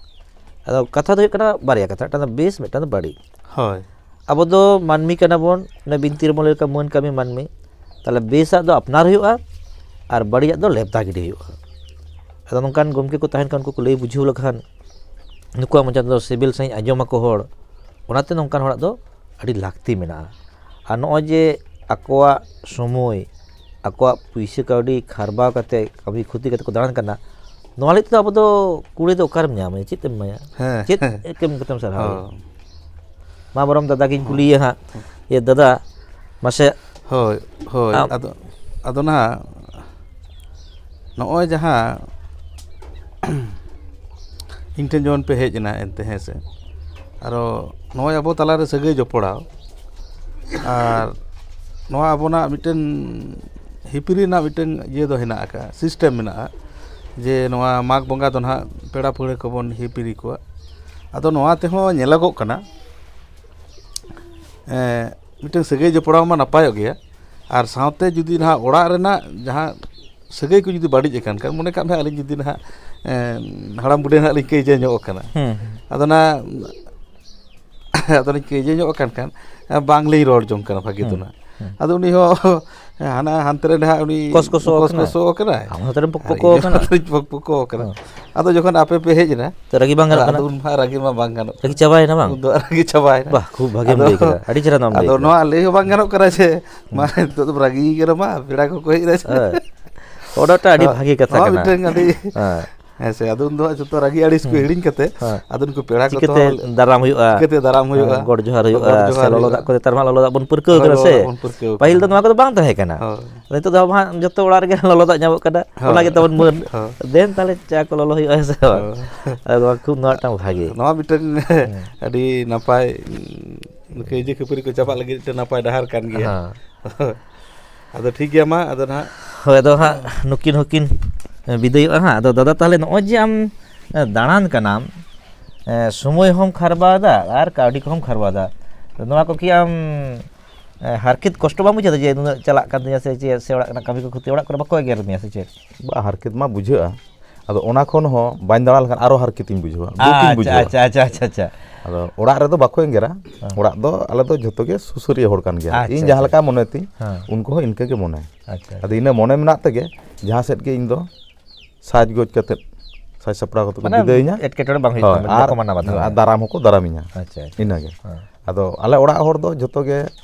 ᱟᱫᱚ ᱠᱟᱛᱷᱟ ᱫᱚ ᱦᱩᱭᱩᱜ ᱠᱟᱱᱟ ᱵᱟᱨᱭᱟ ᱠᱟᱛᱷᱟ, ᱢᱤᱫᱴᱟᱝ ᱫᱚ ᱵᱮᱥ, ᱢᱤᱫᱴᱟᱝ ᱫᱚ ᱵᱟᱹᱲᱤᱡ᱾ ᱦᱳᱭ᱾ ᱟᱵᱚ ᱫᱚ ᱢᱟᱹᱱᱢᱤ ᱠᱟᱱᱟ ᱵᱚᱱ, ᱚᱱᱮ ᱵᱤᱱᱛᱤ ᱨᱮᱵᱚᱱ ᱞᱟᱹᱭ ᱞᱮᱠᱟ, ᱢᱟᱹᱱ ᱠᱟᱹᱢᱤ ᱢᱟᱹᱱᱢᱤ᱾ ᱛᱟᱦᱚᱞᱮ ᱵᱮᱥᱟᱜ ᱫᱚ ᱟᱯᱱᱟᱨ ᱦᱩᱭᱩᱜᱼᱟ ᱟᱨ ᱵᱟᱹᱲᱤᱡᱟᱜ ᱫᱚ ᱞᱮᱵᱫᱟ ᱜᱤᱰᱤ ᱦᱩᱭᱩᱜᱼᱟ᱾ ᱟᱫᱚ ᱱᱚᱝᱠᱟᱱ ᱜᱚᱢᱠᱮ ᱠᱚ ᱛᱟᱦᱮᱱ ᱠᱷᱟᱱ, ᱩᱱᱠᱩ ᱠᱚ ᱞᱟᱹᱭ ᱵᱩᱡᱷᱟᱹᱣ ᱞᱮᱠᱷᱟᱱ, ᱱᱩᱠᱩᱣᱟᱜ ᱢᱚᱪᱟ ᱛᱮᱫᱚ ᱥᱤᱵᱤᱞ ᱥᱟᱺᱦᱤᱡ ᱟᱸᱡᱚᱢ ᱟᱠᱚ ᱦᱚᱲ᱾ ᱚᱱᱟᱛᱮ ᱱᱚᱝᱠᱟᱱ ᱦᱚᱲᱟᱜ ᱫᱚ ᱟᱹᱰᱤ ᱞᱟᱹᱠᱛᱤ ᱢᱮᱱᱟᱜᱼᱟ᱾ ᱟᱨ ᱱᱚᱜᱼᱚᱭ ᱡᱮ ᱟᱠᱚᱣᱟᱜ ᱥᱚᱢᱚᱭ, ᱟᱠᱚᱣᱟᱜ ᱯᱩᱭᱥᱟᱹ ᱠᱟᱹᱣᱰᱤ ᱠᱷᱟᱨᱵᱟᱣ ᱠᱟᱛᱮ, ᱠᱟᱹᱢᱤ ᱠᱷᱚᱛᱤ ᱠᱟᱛᱮ ᱠᱚ ᱫᱟᱬᱟᱱ ᱠᱟᱱᱟ, ᱱᱚᱣᱟ ᱞᱟᱹᱜᱤᱫ ᱛᱮᱫᱚ ᱟᱵᱚ ᱫᱚ ᱠᱩᱲᱤ ᱫᱚ ᱚᱠᱟᱨᱮᱢ ᱧᱟᱢᱟ? ᱪᱮᱫ ᱮᱢ ᱮᱢᱟᱭᱟ? ᱦᱮᱸ, ᱪᱮᱫ ᱦᱮᱸ᱾ ᱮᱢ ᱠᱟᱛᱮᱢ ᱥᱟᱨᱦᱟᱣ? ᱦᱚᱸ᱾ ᱢᱟ ᱵᱚᱨᱚᱝ ᱫᱟᱫᱟ ᱜᱤᱧ ᱦᱚᱸ᱾ ᱠᱩᱞᱤᱭᱮᱭᱟ ᱦᱟᱸᱜ᱾ ᱤᱭᱟᱹ ᱫᱟᱫᱟ, ᱢᱟᱥᱮ ᱦᱳᱭ, ᱦᱳᱭ᱾ ᱟᱢ ᱟᱫᱚ, ᱟᱫᱚ ᱱᱟᱦᱟᱜ ᱱᱚᱜᱼᱚᱭ ᱡᱟᱦᱟᱸ ᱤᱧ ᱴᱷᱮᱱ ᱡᱮᱢᱚᱱ ᱯᱮ ᱦᱮᱡ ᱮᱱᱟ ᱮᱱᱛᱮ, ᱦᱮᱸ ᱥᱮ, ᱟᱨᱚ ᱱᱚᱜᱼᱚᱭ ᱟᱵᱚ ᱛᱟᱞᱟᱨᱮ ᱥᱟᱹᱜᱟᱹᱭ ᱡᱚᱯᱲᱟᱣ, ᱟᱨ ᱱᱚᱣᱟ ᱟᱵᱚᱱᱟᱜ ᱢᱤᱫᱴᱮᱱ ᱦᱤᱯᱤᱨᱤ ᱨᱮᱱᱟᱜ ᱢᱤᱫᱴᱮᱱ ᱤᱭᱟᱹ ᱫᱚ ᱦᱮᱱᱟᱜ ᱟᱠᱟᱫᱼᱟ, ᱥᱤᱥᱴᱮᱢ ᱢᱮᱱᱟᱜᱼᱟ, ᱡᱮ ᱱᱚᱣᱟ ᱢᱟᱜᱽ ᱵᱚᱸᱜᱟ ᱫᱚ ᱱᱟᱦᱟᱜ ᱯᱮᱲᱟ ᱯᱟᱹᱲᱦᱟᱹ ᱠᱚᱵᱚᱱ ᱦᱤᱯᱤᱨᱤ ᱠᱚᱣᱟ᱾ ᱟᱫᱚ ᱱᱚᱣᱟ ᱛᱮᱦᱚᱸ ᱧᱮᱞᱚᱜᱚᱜ ᱠᱟᱱᱟ, ᱮᱸ, ᱢᱤᱫᱴᱮᱱ ᱥᱟᱹᱜᱟᱹᱭ ᱡᱚᱯᱲᱟᱣ ᱢᱟ ᱱᱟᱯᱟᱭᱚᱜ ᱜᱮᱭᱟ, ᱟᱨ ᱥᱟᱶᱛᱮ ᱡᱩᱫᱤ ᱱᱟᱦᱟᱜ ᱚᱲᱟᱜ ᱨᱮᱱᱟᱜ ᱡᱟᱦᱟᱸ ᱥᱟᱹᱜᱟᱹᱭ ᱠᱚ ᱡᱩᱫᱤ ᱵᱟᱹᱲᱤᱡ ᱟᱠᱟᱱ ᱠᱷᱟᱱ, ᱢᱚᱱᱮ ᱠᱟᱜ ᱢᱮ ᱟᱹᱞᱤᱧ ᱡᱩᱫᱤ ᱱᱟᱦᱟᱜ, ᱮᱸ, ᱦᱟᱲᱟᱢ ᱵᱩᱰᱷᱤ ᱱᱟᱦᱟᱜ ᱞᱤᱧ ᱠᱟᱹᱭᱡᱟᱹ ᱧᱚᱜ ᱟᱠᱟᱱᱟ, ᱦᱩᱸ, ᱦᱩᱸ᱾ ᱟᱫᱚ ᱱᱟᱦᱟᱜ ᱟᱫᱚ ᱞᱤᱧ ᱠᱟᱹᱭᱡᱟᱹ ᱧᱚᱜ ᱟᱠᱟᱱ ᱠᱷᱟᱱ, ᱵᱟᱝᱞᱤᱧ ᱨᱚᱲ ᱡᱚᱝ ᱠᱟᱱᱟ ᱵᱷᱟᱹᱜᱤ ᱫᱚ ᱦᱩᱸ, ᱱᱟᱦᱟᱜ᱾ ᱦᱩᱸ᱾ ᱟᱫᱚ ᱩᱱᱤ ᱦᱚᱸ ᱦᱟᱱᱟ ᱦᱟᱱᱛᱮ ᱨᱮ ᱱᱟᱦᱟᱜ ᱩᱱᱤ ᱠᱚᱥᱠᱚᱥᱚᱜ ᱠᱟᱱᱟᱭ᱾ ᱠᱚᱥᱠᱚᱥᱚᱜ ᱠᱟᱱᱟᱭ᱾ ᱟᱢ ᱦᱚᱸ ᱛᱟᱦᱞᱮᱢ ᱯᱚᱠ ᱟᱨ ᱯᱚᱠᱚ ᱤᱧ ᱦᱚᱸ ᱟᱠᱟᱱᱟ᱾ ᱛᱟᱦᱞᱮᱧ ᱯᱚᱠ ᱯᱚᱠᱚ ᱟᱠᱟᱱᱟ᱾ ᱦᱮᱸ᱾ ᱟᱫᱚ ᱡᱚᱠᱷᱚᱱ ᱟᱯᱮ ᱯᱮ ᱦᱮᱡ ᱮᱱᱟ, ᱛᱚ ᱨᱟᱹᱜᱤ ᱵᱟᱝ ᱜᱟᱱᱚᱜ ᱟᱫᱚ ᱠᱟᱱᱟ᱾ ᱩᱱ ᱢᱟ ᱨᱟᱹᱜᱤ ᱢᱟ ᱵᱟᱝ ᱜᱟᱱᱚᱜ ᱨᱟᱹᱜᱤ ᱠᱟᱱᱟ᱾ ᱪᱟᱵᱟᱭᱮᱱᱟ ᱵᱟᱝ? ᱩᱱ ᱫᱚ ᱨᱟᱹᱜᱤ ᱪᱟᱵᱟᱭᱮᱱᱟ᱾ ᱵᱟᱦ, ᱠᱷᱩᱵ ᱵᱷᱟᱜᱮᱢ ᱟᱫᱚ, ᱞᱟᱹᱭ ᱠᱮᱫᱟ᱾ ᱟᱹᱰᱤ ᱪᱮᱦᱨᱟ ᱱᱚᱣᱟᱢ ᱞᱟᱹᱭ ᱟᱫᱚ ᱠᱮᱫᱟ᱾ ᱱᱚᱣᱟ ᱞᱟᱹᱭ ᱦᱚᱸ ᱵᱟᱝ ᱜᱟᱱᱚᱜ ᱠᱟᱱᱟ ᱡᱮ, ᱢᱟ, ᱦᱩᱸ᱾ ᱱᱤᱛᱚᱜ ᱫᱚᱢ ᱨᱟᱹᱜᱤ ᱠᱟᱱᱟ, ᱢᱟ, ᱯᱮᱲᱟ ᱠᱚᱠᱚ ᱦᱮᱡ ᱮᱱᱟ ᱥᱮ᱾ ᱦᱮᱸ᱾ ᱚᱱᱟᱴᱟᱜ ᱟᱹᱰᱤ ᱱᱚᱣᱟ, ᱵᱷᱟᱜᱮ ᱠᱟᱛᱷᱟ ᱱᱚᱣᱟ ᱠᱟᱱᱟ᱾ ᱢᱤᱫᱴᱟᱝ ᱟᱹᱰᱤ, ᱦᱮᱸ᱾ ᱦᱮᱸ ᱥᱮ, ᱟᱫᱚ ᱩᱱ ᱫᱚ ᱦᱟᱸᱜ ᱡᱚᱛᱚ ᱨᱟᱹᱜᱤ ᱟᱹᱲᱤᱥ ᱠᱚ ᱦᱩᱸ᱾ ᱦᱤᱲᱤᱧ ᱠᱟᱛᱮ, ᱦᱮᱸ᱾ ᱟᱫᱚ ᱱᱩᱠᱩ ᱯᱮᱲᱟ ᱠᱚ ᱪᱤᱠᱟᱹᱛᱮ ᱛᱚ ᱫᱟᱨᱟᱢ ᱦᱩᱭᱩᱜᱼᱟ? ᱪᱤᱠᱟᱹᱛᱮ ᱫᱟᱨᱟᱢ ᱦᱩᱭᱩᱜᱼᱟ? ᱦᱮᱸ, ᱜᱚᱰ ᱡᱚᱦᱟᱨ ᱦᱩᱭᱩᱜᱼᱟ, ᱜᱚᱰ ᱡᱚᱦᱟᱨ ᱥᱮ ᱞᱚᱞᱚ ᱦᱩᱭᱩᱜᱼᱟ᱾ ᱫᱟᱜ ᱠᱚᱛᱮ ᱛᱟᱨ ᱢᱟ ᱞᱚᱞᱚ ᱫᱟᱜ ᱵᱚᱱ ᱯᱟᱹᱨᱠᱟᱹᱣ ᱦᱳᱭ, ᱠᱟᱱᱟ ᱞᱚᱞᱚ ᱥᱮ? ᱫᱟᱜ ᱵᱚᱱ ᱯᱟᱹᱨᱠᱟᱹᱣ ᱯᱟᱹᱦᱤᱞ ᱫᱚ ᱠᱟᱱᱟ᱾ ᱱᱚᱣᱟ ᱠᱚᱫᱚ ᱵᱟᱝ ᱛᱟᱦᱮᱸ ᱠᱟᱱᱟ᱾ ᱦᱳᱭ᱾ ᱱᱤᱛᱚᱜ ᱫᱚ ᱟᱵᱚ ᱦᱟᱸᱜ ᱡᱚᱛᱚ ᱚᱲᱟᱜ ᱨᱮᱜᱮ ᱞᱚᱞᱚ ᱫᱟᱜ ᱧᱟᱢᱚᱜ ᱠᱟᱱᱟ᱾ ᱦᱳᱭ᱾ ᱚᱱᱟ ᱜᱮ ᱛᱟᱵᱚᱱ ᱢᱟᱹᱱ᱾ ᱦᱳᱭ᱾ ᱫᱮᱱ ᱛᱟᱦᱞᱮ ᱪᱟ ᱠᱚ ᱞᱚᱞᱚ ᱦᱩᱭᱩᱜᱼᱟ, ᱦᱮᱸ ᱥᱮ ᱵᱟᱝ? ᱦᱳᱭ᱾ ᱟᱫᱚ ᱱᱚᱣᱟ ᱠᱷᱩᱵ ᱱᱚᱣᱟ ᱢᱤᱫᱴᱟᱝ ᱵᱷᱟᱜᱮ᱾ ᱱᱚᱣᱟ ᱢᱤᱫᱴᱟᱝ ᱦᱮᱸ᱾ ᱟᱹᱰᱤ ᱱᱟᱯᱟᱭ, ᱩᱸ, ᱠᱟᱹᱭᱡᱟᱹ ᱠᱷᱟᱹᱯᱟᱹᱨᱤ ᱠᱚ ᱪᱟᱵᱟᱜ ᱞᱟᱹᱜᱤᱫ ᱢᱤᱫᱴᱟᱝ ᱱᱟᱯᱟᱭ ᱰᱟᱦᱟᱨ ᱠᱟᱱ ᱜᱮᱭᱟ᱾ ᱦᱮᱸ᱾ ᱟᱫᱚ ᱴᱷᱤᱠ ᱜᱮᱭᱟ, ᱢᱟ ᱟᱫᱚ ᱱᱟᱦᱟᱜ᱾ ᱦᱳᱭ, ᱟᱫᱚ ᱦᱟᱸᱜ ᱱᱩᱠᱤᱱ ᱦᱚᱸᱠᱤᱱ ᱵᱤᱫᱟᱹᱭᱚᱜᱼᱟ ᱦᱟᱸᱜ᱾ ᱟᱫᱚ ᱫᱟᱫᱟ, ᱛᱟᱦᱞᱮ ᱱᱚᱜᱼᱚᱭ ᱡᱮ ᱟᱢ ᱫᱟᱬᱟᱱ ᱠᱟᱱᱟᱢ, ᱥᱚᱢᱚᱭ ᱦᱚᱸᱢ ᱠᱷᱟᱨᱵᱟᱣ ᱮᱫᱟ ᱟᱨ ᱠᱟᱹᱣᱰᱤ ᱠᱚᱦᱚᱸᱢ ᱠᱷᱟᱨᱵᱟᱣ ᱮᱫᱟ, ᱱᱚᱣᱟ ᱠᱚ ᱠᱤ ᱟᱢ ᱦᱟᱨᱠᱮᱛ ᱠᱚᱥᱴᱚ ᱵᱟᱢ ᱵᱩᱡᱷᱟᱹᱣ ᱮᱫᱟ ᱡᱮ ᱱᱩᱱᱟᱹᱜ ᱪᱟᱞᱟᱜ ᱠᱟᱱ ᱛᱤᱧᱟ ᱥᱮ ᱪᱮᱫ, ᱥᱮ ᱚᱲᱟᱜ ᱨᱮᱱᱟᱜ ᱠᱟᱹᱢᱤ ᱠᱚ ᱠᱷᱚᱛᱤ, ᱚᱲᱟᱜ ᱠᱚᱨᱮ ᱵᱟᱠᱚ ᱮᱜᱮᱨ ᱢᱮᱭᱟ ᱥᱮ ᱪᱮᱫ? ᱵᱟ, ᱦᱟᱨᱠᱮᱛ ᱢᱟ ᱵᱩᱡᱷᱟᱹᱜᱼᱟ᱾ ᱟᱫᱚ ᱚᱱᱟ ᱠᱷᱚᱱ ᱦᱚᱸ ᱵᱟᱹᱧ ᱫᱟᱬᱟ ᱞᱮᱠᱷᱟᱱ ᱟᱨᱚ ᱦᱟᱨᱠᱮᱛ ᱤᱧ ᱵᱩᱡᱷᱟᱹᱣᱟ, ᱫᱩᱠ ᱤᱧ ᱟᱪᱪᱷᱟ, ᱵᱩᱡᱷᱟᱹᱣᱟ᱾ ᱟᱪᱪᱷᱟ, ᱟᱪᱪᱷᱟ, ᱟᱪᱪᱷᱟ, ᱟᱪᱪᱷᱟ᱾ ᱟᱫᱚ ᱚᱲᱟᱜ ᱨᱮᱫᱚ ᱵᱟᱠᱚ ᱮᱜᱮᱨᱟ᱾ ᱦᱮᱸ᱾ ᱚᱲᱟᱜ ᱫᱚ ᱟᱞᱮ ᱫᱚ ᱡᱷᱚᱛᱚ ᱜᱮ ᱥᱩᱥᱟᱹᱨᱤᱭᱟᱹ ᱦᱚᱲ ᱠᱟᱱ ᱜᱮᱭᱟ᱾ ᱟᱪᱪᱷᱟ, ᱤᱧ ᱡᱟᱦᱟᱸ ᱟᱪᱪᱷᱟ᱾ ᱞᱮᱠᱟ ᱢᱚᱱᱮ ᱛᱤᱧ, ᱦᱮᱸ᱾ ᱩᱱᱠᱩ ᱦᱚᱸ ᱤᱱᱠᱟᱹ ᱜᱮ ᱢᱚᱱᱮ᱾ ᱟᱪᱪᱷᱟ, ᱟᱫᱚ ᱟᱪᱪᱷᱟ᱾ ᱤᱱᱟᱹ ᱢᱚᱱᱮ ᱢᱮᱱᱟᱜ ᱛᱮᱜᱮ ᱡᱟᱦᱟᱸ ᱥᱮᱫ ᱜᱮ ᱤᱧ ᱫᱚ ᱥᱟᱡᱽᱜᱚᱡᱽ ᱠᱟᱛᱮᱫ, ᱥᱟᱡᱽ ᱥᱟᱯᱲᱟᱣ ᱠᱟᱛᱮᱫ ᱠᱚ ᱢᱟᱱᱮ ᱵᱤᱫᱟᱹᱭᱤᱧᱟ᱾ ᱮᱴᱠᱮᱴᱚᱬᱮ ᱵᱟᱝ ᱦᱩᱭᱩᱜ ᱦᱳᱭ, ᱛᱟᱢᱟ, ᱟᱨ, ᱵᱟᱠᱚ ᱢᱟᱱᱟ ᱵᱟᱫᱷᱟ ᱟᱨ ᱢᱮᱭᱟ᱾ ᱫᱟᱨᱟᱢ ᱦᱚᱸᱠᱚ ᱫᱟᱨᱟᱢᱤᱧᱟ᱾ ᱟᱪᱪᱷᱟ, ᱟᱪᱪᱷᱟ᱾ ᱤᱱᱟᱹᱜᱮ᱾ ᱦᱮᱸ᱾ ᱟᱫᱚ ᱟᱞᱮ ᱚᱲᱟᱜ ᱦᱚᱲ ᱫᱚ ᱡᱷᱚᱛᱚ ᱜᱮ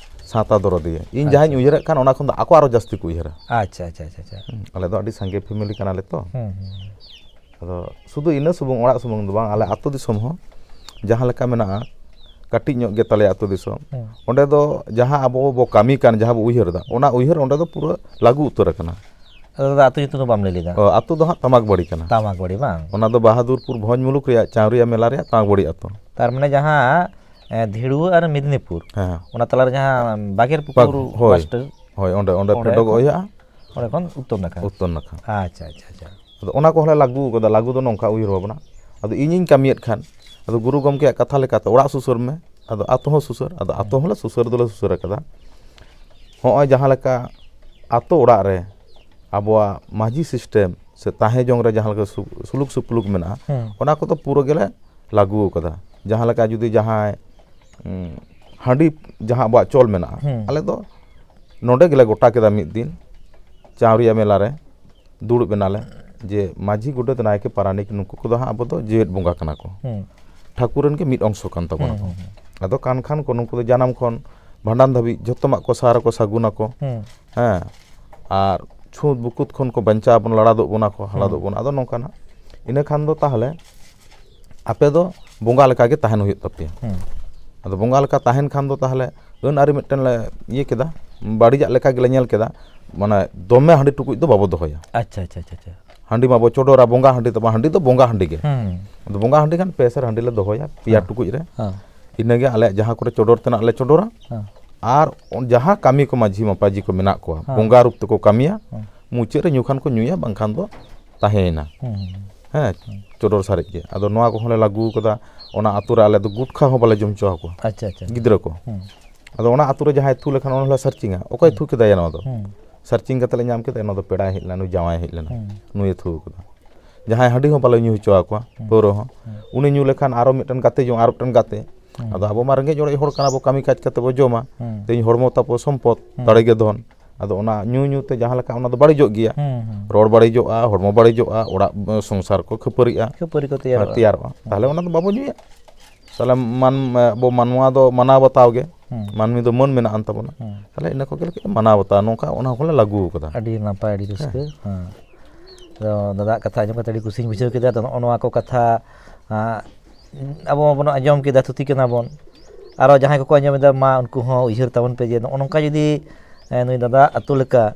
ᱥᱟᱶᱛᱟ ᱫᱚᱨᱚᱫᱤᱭᱟᱹ᱾ ᱤᱧ ᱟᱪᱪᱷᱟ, ᱡᱟᱦᱟᱸᱧ ᱟᱪᱪᱷᱟ᱾ ᱩᱭᱦᱟᱹᱨᱮᱫ ᱠᱷᱟᱱ, ᱚᱱᱟ ᱠᱷᱚᱱ ᱫᱚ ᱟᱠᱚ ᱟᱨᱚ ᱡᱟᱹᱥᱛᱤ ᱠᱚ ᱩᱭᱦᱟᱹᱨᱟ᱾ ᱟᱪᱪᱷᱟ, ᱟᱪᱪᱷᱟ, ᱟᱪᱪᱷᱟ, ᱟᱪᱪᱷᱟ᱾ ᱦᱩᱸ, ᱟᱞᱮ ᱫᱚ ᱟᱹᱰᱤ ᱥᱟᱸᱜᱮ family ᱠᱟᱱᱟᱞᱮ ᱛᱚ᱾ ᱦᱩᱸ, ᱦᱩᱸ, ᱦᱩᱸ᱾ ᱟᱫᱚ ᱥᱩᱫᱷᱩ ᱤᱱᱟᱹ ᱥᱩᱢᱩᱝ, ᱚᱲᱟᱜ ᱥᱩᱢᱩᱝ ᱫᱚ ᱵᱟᱝ, ᱟᱞᱮ ᱟᱹᱛᱩ ᱫᱤᱥᱚᱢ ᱦᱚᱸ ᱡᱟᱦᱟᱸ ᱞᱮᱠᱟ ᱢᱮᱱᱟᱜᱼᱟ, ᱠᱟᱹᱴᱤᱡ ᱧᱚᱜ ᱜᱮ ᱛᱟᱞᱮᱭᱟ ᱟᱹᱛᱩ ᱫᱤᱥᱚᱢ᱾ ᱦᱩᱸ᱾ ᱚᱸᱰᱮ ᱫᱚ ᱡᱟᱦᱟᱸ ᱟᱵᱚ ᱵᱚ ᱠᱟᱹᱢᱤ ᱠᱟᱱ, ᱡᱟᱦᱟᱸ ᱵᱚ ᱩᱭᱦᱟᱹᱨ ᱮᱫᱟ, ᱚᱱᱟ ᱩᱭᱦᱟᱹᱨ ᱚᱸᱰᱮ ᱫᱚ ᱯᱩᱨᱟᱹ ᱞᱟᱹᱜᱩ ᱩᱛᱟᱹᱨ ᱟᱠᱟᱱᱟ᱾ ᱟᱫᱚ ᱫᱟᱫᱟ, ᱟᱹᱛᱩ ᱧᱩᱛᱩᱢ ᱫᱚ ᱵᱟᱢ ᱞᱟᱹᱭ ᱞᱮᱫᱟ᱾ ᱚ, ᱟᱹᱛᱩ ᱫᱚ ᱦᱟᱸᱜ ᱛᱟᱢᱟᱠᱵᱟᱲᱤ ᱠᱟᱱᱟ᱾ ᱛᱟᱢᱟᱠᱵᱟᱲᱤ ᱵᱟᱝ? ᱚᱱᱟ ᱫᱚ ᱵᱟᱦᱟᱫᱩᱨᱯᱩᱨ ᱵᱷᱚᱸᱡᱽ ᱢᱩᱞᱩᱠ ᱨᱮᱭᱟᱜ ᱪᱟᱣᱨᱤᱭᱟ ᱢᱮᱞᱟ ᱨᱮᱭᱟᱜ ᱛᱟᱢᱟᱠᱵᱟᱲᱤ ᱟᱹᱛᱩ᱾ ᱛᱟᱨ ᱢᱟᱱᱮ ᱡᱟᱦᱟᱸ, ᱮ, ᱫᱷᱤᱲᱣᱟᱹ ᱟᱨ ᱢᱮᱫᱽᱱᱤᱯᱩᱨ, ᱦᱮᱸ᱾ ᱚᱱᱟ ᱛᱟᱞᱟᱨᱮ ᱡᱟᱦᱟᱸ ᱵᱟᱜᱮᱨ ᱯᱩᱠᱩᱨ ᱵᱟᱜ-, ᱦᱳᱭ᱾ ᱯᱟᱥᱴᱟᱹ᱾ ᱦᱳᱭ, ᱚᱸᱰᱮ, ᱚᱸᱰᱮ ᱚᱸᱰᱮ ᱯᱷᱮᱰᱚᱜᱚᱜ ᱠᱷᱚᱱ, ᱦᱩᱭᱩᱜᱼᱟ᱾ ᱚᱸᱰᱮ ᱠᱷᱚᱱ ᱩᱛᱛᱚᱨ ᱱᱟᱠᱷᱟ᱾ ᱩᱛᱛᱚᱨ ᱱᱟᱠᱷᱟ᱾ ᱟᱪᱪᱷᱟ, ᱟᱪᱪᱷᱟ, ᱟᱪᱪᱷᱟ᱾ ᱟᱫᱚ ᱚᱱᱟ ᱠᱚᱦᱚᱸᱞᱮ ᱞᱟᱹᱜᱩ ᱟᱠᱟᱫᱟ, ᱞᱟᱹᱜᱩ ᱫᱚ ᱱᱚᱝᱠᱟ ᱩᱭᱦᱟᱹᱨ ᱵᱷᱟᱵᱽᱱᱟ᱾ ᱟᱫᱚ ᱤᱧᱤᱧ ᱠᱟᱹᱢᱤᱭᱮᱫ ᱠᱷᱟᱱ, ᱟᱫᱚ ᱜᱩᱨᱩ ᱜᱚᱢᱠᱮᱭᱟᱜ ᱠᱟᱛᱷᱟ ᱞᱮᱠᱟᱛᱮ ᱚᱲᱟᱜ ᱥᱩᱥᱟᱹᱨ ᱢᱮ, ᱟᱫᱚ ᱟᱛᱳ ᱦᱚᱸ ᱥᱩᱥᱟᱹᱨ, ᱟᱫᱚ ᱟᱛᱳ ᱦᱚᱸᱞᱮ ᱥᱩᱥᱟᱹᱨ ᱫᱚᱞᱮ ᱥᱩᱥᱟᱹᱨ ᱟᱠᱟᱫᱟ᱾ ᱦᱚᱸᱜᱼᱚᱭ ᱡᱟᱦᱟᱸ ᱞᱮᱠᱟ ᱟᱛᱳ ᱚᱲᱟᱜ ᱨᱮ ᱟᱵᱚᱣᱟᱜ ᱢᱟᱹᱡᱷᱤ system ᱥᱮ ᱛᱟᱦᱮᱸ ᱡᱚᱝ ᱨᱮ ᱡᱟᱦᱟᱸ ᱞᱮᱠᱟ ᱥᱩ-, ᱥᱩᱞᱩᱠ ᱥᱩᱯᱩᱞᱩᱠ ᱢᱮᱱᱟᱜᱼᱟ, ᱦᱩᱸ᱾ ᱚᱱᱟ ᱠᱚᱫᱚ ᱯᱩᱨᱟᱹ ᱜᱮᱞᱮ ᱞᱟᱹᱜᱩ ᱟᱠᱟᱫᱟ᱾ ᱡᱟᱦᱟᱸ ᱞᱮᱠᱟ ᱡᱩᱫᱤ ᱡᱟᱦᱟᱸᱭ, ᱩᱸ, ᱦᱟᱺᱰᱤ ᱡᱟᱦᱟᱸ ᱟᱵᱚᱣᱟᱜ ᱪᱚᱞ ᱢᱮᱱᱟᱜᱼᱟ, ᱦᱩᱸ᱾ ᱟᱞᱮ ᱫᱚ ᱱᱚᱰᱮ ᱜᱮᱞᱮ ᱜᱚᱴᱟ ᱠᱮᱫᱟ ᱢᱤᱫ ᱫᱤᱱ, ᱪᱟᱣᱨᱤᱭᱟ ᱢᱮᱞᱟ ᱨᱮ ᱫᱩᱲᱩᱵ ᱮᱱᱟᱞᱮ, ᱡᱮ ᱢᱟᱹᱡᱷᱤ, ᱜᱚᱰᱮᱛ, ᱱᱟᱭᱠᱮ, ᱯᱟᱨᱟᱱᱤᱠ, ᱱᱩᱠᱩ ᱠᱚᱫᱚ ᱦᱟᱸᱜ ᱟᱵᱚ ᱫᱚ ᱡᱮᱣᱮᱫ ᱵᱚᱸᱜᱟ ᱠᱟᱱᱟ ᱠᱚ᱾ ᱦᱩᱸ᱾ ᱴᱷᱟᱹᱠᱩᱨ ᱨᱮᱱ ᱜᱮ ᱢᱤᱫ ᱚᱝᱥᱚ ᱠᱟᱱ ᱛᱟᱵᱚᱱᱟ ᱦᱩᱸ, ᱠᱚ᱾ ᱦᱩᱸ, ᱦᱩᱸ᱾ ᱟᱫᱚ ᱠᱟᱱ ᱠᱷᱟᱱ ᱠᱚ ᱱᱩᱠᱩ ᱫᱚ ᱡᱟᱱᱟᱢ ᱠᱷᱚᱱ ᱵᱷᱟᱸᱰᱟᱱ ᱫᱷᱟᱹᱵᱤᱡ ᱡᱷᱚᱛᱚᱢᱟᱜ ᱠᱚ ᱥᱟᱨ ᱟᱠᱚ, ᱥᱟᱹᱜᱩᱱ ᱟᱠᱚ᱾ ᱦᱩᱸ᱾ ᱦᱮᱸ᱾ ᱟᱨ ᱪᱷᱩᱸᱛ ᱵᱩᱠᱩᱛ ᱠᱷᱚᱱ ᱠᱚ ᱵᱟᱧᱪᱟᱣ ᱵᱚᱱᱟ, ᱞᱟᱲᱟᱫᱚᱜ ᱵᱚᱱᱟ ᱠᱚ, ᱦᱟᱞᱟᱫᱚᱜ ᱦᱩᱸ᱾ ᱵᱚᱱᱟ᱾ ᱟᱫᱚ ᱱᱚᱝᱠᱟᱱᱟᱜ᱾ ᱤᱱᱟᱹ ᱠᱷᱟᱱ ᱫᱚ ᱛᱟᱦᱚᱞᱮ ᱟᱯᱮ ᱫᱚ ᱵᱚᱸᱜᱟ ᱞᱮᱠᱟ ᱜᱮ ᱛᱟᱦᱮᱱ ᱦᱩᱭᱩᱜ ᱛᱟᱯᱮᱭᱟ᱾ ᱦᱩᱸ᱾ ᱟᱫᱚ ᱵᱚᱸᱜᱟ ᱞᱮᱠᱟ ᱛᱟᱦᱮᱱ ᱠᱷᱟᱱ ᱫᱚ ᱛᱟᱦᱚᱞᱮ ᱟᱹᱱ ᱟᱹᱨᱤ ᱢᱤᱫᱴᱮᱱ ᱞᱮ ᱤᱭᱟᱹ ᱠᱮᱫᱟ, ᱵᱟᱹᱲᱤᱡᱟᱜ ᱞᱮᱠᱟ ᱜᱮᱞᱮ ᱧᱮᱞ ᱠᱮᱫᱟ, ᱢᱟᱱᱮ ᱫᱚᱢᱮ ᱦᱟᱺᱰᱤ ᱴᱩᱠᱩᱡ ᱫᱚ ᱵᱟᱵᱚ ᱫᱚᱦᱚᱭᱟ᱾ ᱟᱪᱪᱷᱟ, ᱟᱪᱪᱷᱟ, ᱟᱪᱪᱷᱟ, ᱟᱪᱪᱷᱟ᱾ ᱦᱟᱺᱰᱤ ᱢᱟᱵᱚ ᱪᱚᱰᱚᱨᱟ, ᱵᱚᱸᱜᱟ ᱦᱟᱺᱰᱤ ᱫᱚ ᱵᱟᱝ, ᱦᱟᱺᱰᱤ ᱫᱚ ᱵᱚᱸᱜᱟ ᱦᱟᱺᱰᱤ ᱜᱮ᱾ ᱦᱩᱸ᱾ ᱟᱫᱚ ᱵᱚᱸᱜᱟ ᱦᱟᱺᱰᱤ ᱠᱷᱟᱱ ᱯᱮ ᱥᱮᱨ ᱦᱟᱺᱰᱤ ᱞᱮ ᱫᱚᱦᱚᱭᱟ, ᱯᱮᱭᱟ ᱦᱮᱸ᱾ ᱴᱩᱠᱩᱡ ᱨᱮ᱾ ᱦᱮᱸ᱾ ᱤᱱᱟᱹᱜᱮ ᱟᱞᱮᱭᱟᱜ ᱡᱟᱦᱟᱸ ᱠᱚᱨᱮ ᱪᱚᱰᱚᱨ ᱛᱮᱱᱟᱜ ᱞᱮ ᱪᱚᱰᱚᱨᱟ᱾ ᱦᱮᱸ᱾ ᱟᱨ ᱚᱱ-, ᱡᱟᱦᱟᱸ ᱠᱟᱹᱢᱤ ᱠᱚ ᱢᱟᱹᱡᱷᱤ ᱢᱟᱯᱟᱡᱷᱤ ᱠᱚ ᱢᱮᱱᱟᱜ ᱠᱚᱣᱟ, ᱦᱮᱸ᱾ ᱵᱚᱸᱜᱟ ᱨᱩᱯ ᱛᱮᱠᱚ ᱠᱟᱹᱢᱤᱭᱟ, ᱦᱮᱸ᱾ ᱢᱩᱪᱟᱹᱫ ᱨᱮ ᱧᱩ ᱠᱷᱟᱱ ᱠᱚ ᱧᱩᱭᱟ, ᱵᱟᱝᱠᱷᱟᱱ ᱫᱚ ᱛᱟᱦᱮᱸᱭᱮᱱᱟ᱾ ᱦᱩᱸ᱾ ᱦᱮᱸ, ᱦᱩᱸ᱾ ᱪᱚᱰᱚᱨ ᱥᱟᱨᱮᱡ ᱜᱮ᱾ ᱟᱫᱚ ᱱᱚᱣᱟ ᱠᱚᱦᱚᱸ ᱞᱮ ᱞᱟᱹᱜᱩ ᱟᱠᱟᱫᱟ᱾ ᱚᱱᱟ ᱟᱛᱳ ᱨᱮ ᱟᱞᱮ ᱫᱚ ᱜᱩᱴᱠᱷᱟ ᱦᱚᱸ ᱵᱟᱞᱮ ᱡᱚᱢ ᱦᱚᱪᱚ ᱟᱠᱚᱣᱟ, ᱟᱪᱪᱷᱟ, ᱟᱪᱪᱷᱟ, ᱟᱪᱪᱷᱟ᱾ ᱜᱤᱫᱽᱨᱟᱹ ᱠᱚ᱾ ᱦᱩᱸ᱾ ᱟᱫᱚ ᱚᱱᱟ ᱟᱛᱳ ᱨᱮ ᱡᱟᱦᱟᱸᱭ ᱛᱷᱩ ᱞᱮᱠᱷᱟᱱ ᱚᱱᱟ ᱦᱚᱸᱞᱮ searching-ᱟ, ᱚᱠᱚᱭ ᱦᱩᱸ᱾ ᱛᱷᱩ ᱠᱮᱫᱟᱭᱟ ᱱᱚᱣᱟ ᱫᱚ? ᱦᱩᱸ᱾ Searching ᱠᱟᱛᱮ ᱞᱮ ᱧᱟᱢ ᱠᱮᱫᱟ, ᱱᱚᱣᱟ ᱫᱚ ᱯᱮᱲᱟᱭ ᱦᱮᱡ ᱞᱮᱱᱟ, ᱱᱩᱭ ᱡᱟᱶᱟᱭ ᱦᱮᱡ ᱞᱮᱱᱟ, ᱦᱩᱸ᱾ ᱱᱩᱭᱮ ᱛᱷᱩ ᱟᱠᱟᱫᱟ᱾ ᱡᱟᱦᱟᱸᱭ ᱦᱟᱺᱰᱤ ᱦᱚᱸ ᱵᱟᱞᱮ ᱧᱩ ᱦᱚᱪᱚ ᱟᱠᱚᱣᱟ, ᱦᱩᱸ᱾ ᱯᱟᱹᱣᱨᱟᱹ ᱦᱚᱸ᱾ ᱦᱩᱸ᱾ ᱩᱱᱤ ᱧᱩ ᱞᱮᱠᱷᱟᱱ ᱟᱨᱚ ᱢᱤᱫᱴᱮᱱ ᱜᱟᱛᱮ ᱡᱚᱝ, ᱟᱨ ᱢᱤᱫᱴᱮᱱ ᱜᱟᱛᱮ᱾ ᱦᱩᱸ᱾ ᱟᱫᱚ ᱟᱵᱚ ᱢᱟ ᱨᱮᱸᱜᱮᱡ ᱚᱨᱮᱡ ᱦᱚᱲ ᱠᱟᱱᱟ ᱵᱚ, ᱠᱟᱹᱢᱤ ᱠᱟᱡᱽ ᱠᱟᱛᱮ ᱵᱚ ᱡᱚᱢᱟ᱾ ᱦᱩᱸ᱾ ᱛᱮᱦᱮᱧ ᱦᱚᱲᱢᱚ ᱛᱟᱵᱚ ᱥᱚᱢᱯᱚᱫ, ᱦᱩᱸ᱾ ᱫᱟᱲᱮ ᱜᱮ ᱫᱷᱚᱱ᱾ ᱟᱫᱚ ᱚᱱᱟ ᱧᱩ ᱧᱩ ᱛᱮ ᱡᱟᱦᱟᱸ ᱞᱮᱠᱟ, ᱚᱱᱟ ᱫᱚ ᱵᱟᱹᱲᱤᱡᱚᱜ ᱜᱮᱭᱟ᱾ ᱦᱩᱸ, ᱦᱩᱸ᱾ ᱨᱚᱲ ᱵᱟᱹᱲᱤᱡᱚᱜᱼᱟ, ᱦᱚᱲᱢᱚ ᱵᱟᱹᱲᱤᱡᱚᱜᱼᱟ, ᱚᱲᱟᱜ, ᱮ, ᱥᱚᱝᱥᱟᱨ ᱠᱚ ᱠᱷᱟᱹᱯᱟᱹᱨᱤᱜᱼᱟ᱾ ᱠᱷᱟᱹᱯᱟᱹᱨᱤ ᱠᱚ ᱛᱮᱭᱟᱨᱚᱜᱼᱟ᱾ ᱛᱮᱭᱟᱨᱚᱜᱼᱟ᱾ ᱦᱩᱸ᱾ ᱛᱟᱦᱚᱞᱮ ᱚᱱᱟ ᱫᱚ ᱵᱟᱵᱚ ᱧᱩᱭᱟ᱾ ᱛᱟᱦᱚᱞᱮ ᱢᱟᱱ-, ᱟᱵᱚ ᱢᱟᱱᱣᱟ ᱫᱚ ᱢᱟᱱᱟᱣ ᱵᱟᱛᱟᱣ ᱜᱮ᱾ ᱦᱩᱸ᱾ ᱢᱟᱹᱱᱢᱤ ᱫᱚ ᱢᱟᱹᱱ ᱢᱮᱱᱟᱜ ᱟᱱ ᱛᱟᱵᱚᱱᱟ᱾ ᱦᱩᱸ᱾ ᱛᱟᱦᱚᱞᱮ ᱤᱱᱟᱹ ᱠᱚᱜᱮ ᱞᱟᱹᱜᱤᱫ ᱢᱟᱱᱟᱣ ᱵᱟᱛᱟᱣ, ᱱᱚᱝᱠᱟ ᱚᱱᱟ ᱠᱚᱞᱮ ᱞᱟᱹᱜᱩ ᱟᱠᱟᱫᱟ᱾ ᱟᱹᱰᱤ ᱱᱟᱯᱟᱭ, ᱟᱹᱰᱤ ᱨᱟᱹᱥᱠᱟᱹ᱾ ᱦᱮᱸ᱾ ᱦᱮᱸ᱾ ᱛᱚ ᱫᱟᱫᱟᱣᱟᱜ ᱠᱟᱛᱷᱟ ᱟᱸᱡᱚᱢ ᱠᱟᱛᱮ ᱟᱹᱰᱤ ᱠᱩᱥᱤᱧ ᱵᱩᱡᱷᱟᱹᱣ ᱠᱮᱫᱟ᱾ ᱛᱚ ᱱᱚᱜᱼᱚ ᱱᱚᱣᱟ ᱠᱚ ᱠᱟᱛᱷᱟ, ᱟᱸ, ᱟᱵᱚ ᱢᱟᱵᱚᱱ ᱟᱸᱡᱚᱢ ᱠᱮᱫᱟ, ᱛᱷᱩᱛᱤ ᱠᱟᱱᱟ ᱵᱚᱱ᱾ ᱟᱨᱚ ᱡᱟᱦᱟᱸᱭ ᱠᱚᱠᱚ ᱟᱸᱡᱚᱢᱮᱫᱟ, ᱢᱟ ᱩᱱᱠᱩ ᱦᱚᱸ ᱩᱭᱦᱟᱹᱨ ᱛᱟᱵᱚᱱ ᱯᱮ ᱡᱮ ᱱᱚᱜᱼᱚ ᱱᱚᱝᱠᱟ ᱡᱩᱫᱤ, ᱮ, ᱱᱩᱭ ᱫᱟᱫᱟ ᱟᱛᱳ ᱞᱮᱠᱟ,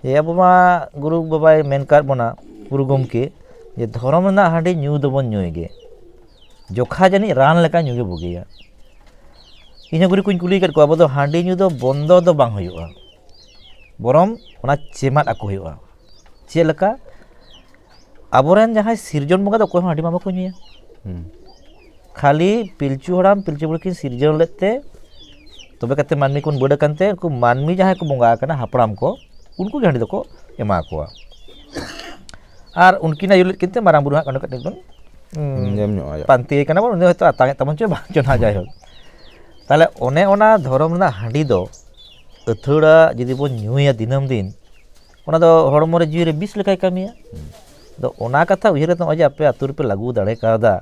ᱡᱮ ᱟᱵᱚ ᱢᱟ ᱜᱩᱨᱩ ᱵᱟᱵᱟᱭ ᱢᱮᱱ ᱠᱟᱫ ᱵᱚᱱᱟ, ᱜᱩᱨᱩ ᱜᱚᱢᱠᱮ, ᱡᱮ ᱫᱷᱚᱨᱚᱢ ᱨᱮᱱᱟᱜ ᱦᱟᱺᱰᱤ ᱧᱩ ᱫᱚᱵᱚᱱ ᱧᱩᱭ ᱜᱮ, ᱡᱚᱠᱷᱟ ᱡᱟᱹᱱᱤᱡ ᱨᱟᱱ ᱞᱮᱠᱟ ᱧᱩ ᱜᱮ ᱵᱩᱜᱤᱭᱟ᱾ ᱤᱧ ᱦᱚᱸ ᱜᱩᱨᱩ ᱠᱚᱧ ᱠᱩᱞᱤ ᱟᱠᱟᱫ ᱠᱚᱣᱟ, ᱟᱵᱚ ᱫᱚ ᱦᱟᱺᱰᱤ ᱧᱩ ᱫᱚ ᱵᱚᱱᱫᱚ ᱫᱚ ᱵᱟᱝ ᱦᱩᱭᱩᱜᱼᱟ, ᱵᱚᱨᱚᱝ ᱚᱱᱟ ᱪᱮᱢᱟᱫ ᱟᱠᱚ ᱦᱩᱭᱩᱜᱼᱟ᱾ ᱪᱮᱫ ᱞᱮᱠᱟ? ᱟᱵᱚᱨᱮᱱ ᱡᱟᱦᱟᱸᱭ ᱥᱤᱨᱡᱚᱱ ᱵᱚᱸᱜᱟ ᱫᱚ ᱚᱠᱚᱭ ᱦᱚᱸ ᱦᱟᱺᱰᱤ ᱢᱟ ᱵᱟᱠᱚ ᱧᱩᱭᱟ᱾ ᱦᱩᱸ᱾ ᱠᱷᱟᱹᱞᱤ ᱯᱤᱞᱪᱩ ᱦᱟᱲᱟᱢ ᱯᱤᱞᱪᱩ ᱵᱩᱲᱦᱤ ᱠᱤᱱ ᱥᱤᱨᱡᱚᱱ ᱞᱮᱫ ᱛᱮ ᱛᱚᱵᱮ ᱠᱟᱛᱮ ᱢᱟᱹᱱᱢᱤ ᱠᱚ ᱵᱚᱱ ᱵᱟᱹᱰ ᱟᱠᱟᱱ ᱛᱮ, ᱩᱱᱠᱩ ᱢᱟᱹᱱᱢᱤ ᱡᱟᱦᱟᱸᱭ ᱠᱚ ᱵᱚᱸᱜᱟ ᱟᱠᱟᱱᱟ, ᱦᱟᱯᱲᱟᱢ ᱠᱚ, ᱩᱱᱠᱩ ᱜᱮ ᱦᱟᱺᱰᱤ ᱫᱚᱠᱚ ᱮᱢᱟ ᱠᱚᱣᱟ᱾ ᱟᱨ ᱩᱱᱠᱤᱱ ᱟᱹᱭᱩᱨ ᱞᱮᱫ ᱠᱤᱱ ᱛᱮ ᱢᱟᱨᱟᱝ ᱵᱩᱨᱩ ᱦᱟᱸᱜ ᱠᱟᱹᱴᱤᱡ ᱵᱚᱱ, ᱩᱸ, ᱧᱮᱞ ᱧᱚᱜ ᱟᱭᱟ᱾ ᱯᱟᱱᱛᱮ ᱠᱟᱱᱟ ᱵᱚᱱ, ᱩᱱᱤ ᱦᱚᱭᱛᱳ ᱟᱛᱟᱝ ᱮᱫ ᱛᱟᱵᱚᱱ ᱪᱚᱭ ᱵᱟᱝ ᱪᱚ ᱱᱟᱦᱟᱜ, ᱡᱟᱭᱦᱳᱠ᱾ ᱛᱟᱦᱚᱞᱮ ᱚᱱᱮ ᱚᱱᱟ ᱫᱷᱚᱨᱚᱢ ᱨᱮᱱᱟᱜ ᱦᱟᱺᱰᱤ ᱫᱚ ᱟᱹᱛᱷᱟᱹᱲᱟ ᱡᱩᱫᱤ ᱵᱚᱱ ᱧᱩᱭᱟ ᱫᱤᱱᱟᱹᱢ ᱫᱤᱱ, ᱚᱱᱟ ᱫᱚ ᱦᱚᱲᱢᱚ ᱨᱮ, ᱡᱤᱣᱤ ᱨᱮ ᱵᱤᱥ ᱞᱮᱠᱟᱭ ᱠᱟᱹᱢᱤᱭᱟ᱾ ᱦᱩᱸ᱾ ᱟᱫᱚ ᱚᱱᱟ ᱠᱟᱛᱷᱟ ᱩᱭᱦᱟᱹᱨ ᱠᱟᱛᱮ ᱱᱚᱜᱼᱚᱭ ᱡᱮ ᱟᱯᱮ ᱟᱹᱛᱩ ᱨᱮᱯᱮ ᱞᱟᱹᱜᱩ ᱫᱟᱲᱮ ᱠᱟᱣᱫᱟ,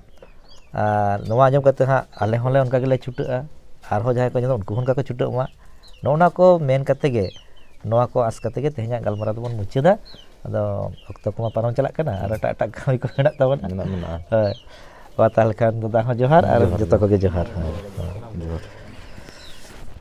ᱟᱨ ᱱᱚᱣᱟ ᱟᱸᱡᱚᱢ ᱠᱟᱛᱮ ᱦᱟᱸᱜ ᱟᱞᱮ ᱦᱚᱸᱞᱮ ᱚᱱᱠᱟ ᱜᱮᱞᱮ ᱪᱷᱩᱴᱟᱹᱜᱼᱟ, ᱟᱨᱦᱚᱸ ᱡᱟᱦᱟᱸᱭ ᱠᱚ ᱟᱸᱡᱚᱢᱟ ᱩᱱᱠᱩ ᱦᱚᱸ ᱚᱱᱠᱟ ᱠᱚ ᱪᱷᱩᱴᱟᱹᱜ ᱢᱟ᱾ ᱱᱚᱜᱼᱚ ᱱᱚᱣᱟ ᱠᱚ ᱢᱮᱱ ᱠᱟᱛᱮ ᱜᱮ, ᱱᱚᱣᱟ ᱠᱚ ᱟᱸᱥ ᱠᱟᱛᱮ ᱜᱮ ᱛᱮᱦᱮᱧᱟᱜ ᱜᱟᱞᱢᱟᱨᱟᱣ ᱫᱚᱵᱚᱱ ᱢᱩᱪᱟᱹᱫᱟ᱾ ᱟᱫᱚ ᱚᱠᱛᱚ ᱠᱚᱢᱟ ᱯᱟᱨᱚᱢ ᱪᱟᱞᱟᱜ ᱠᱟᱱᱟ, ᱟᱨ ᱦᱩᱸ᱾ ᱮᱴᱟᱜ ᱮᱴᱟᱜ ᱠᱟᱹᱢᱤ ᱠᱚ ᱢᱮᱱᱟᱜ ᱛᱟᱵᱚᱱᱟ᱾ ᱢᱮᱱᱟᱜ, ᱢᱮᱱᱟᱜᱼᱟ᱾ ᱦᱳᱭ᱾ ᱢᱟ ᱛᱟᱦᱚᱞᱮ ᱠᱷᱟᱱ ᱫᱟᱫᱟ ᱦᱚᱸ ᱡᱚᱦᱟᱨ, ᱟᱨ ᱡᱚᱦᱟᱨ, ᱡᱚᱛᱚ ᱡᱚᱦᱟᱨ᱾ ᱠᱚᱜᱮ ᱡᱚᱦᱟᱨ᱾ ᱦᱳᱭ᱾ ᱡᱚᱦᱟᱨ᱾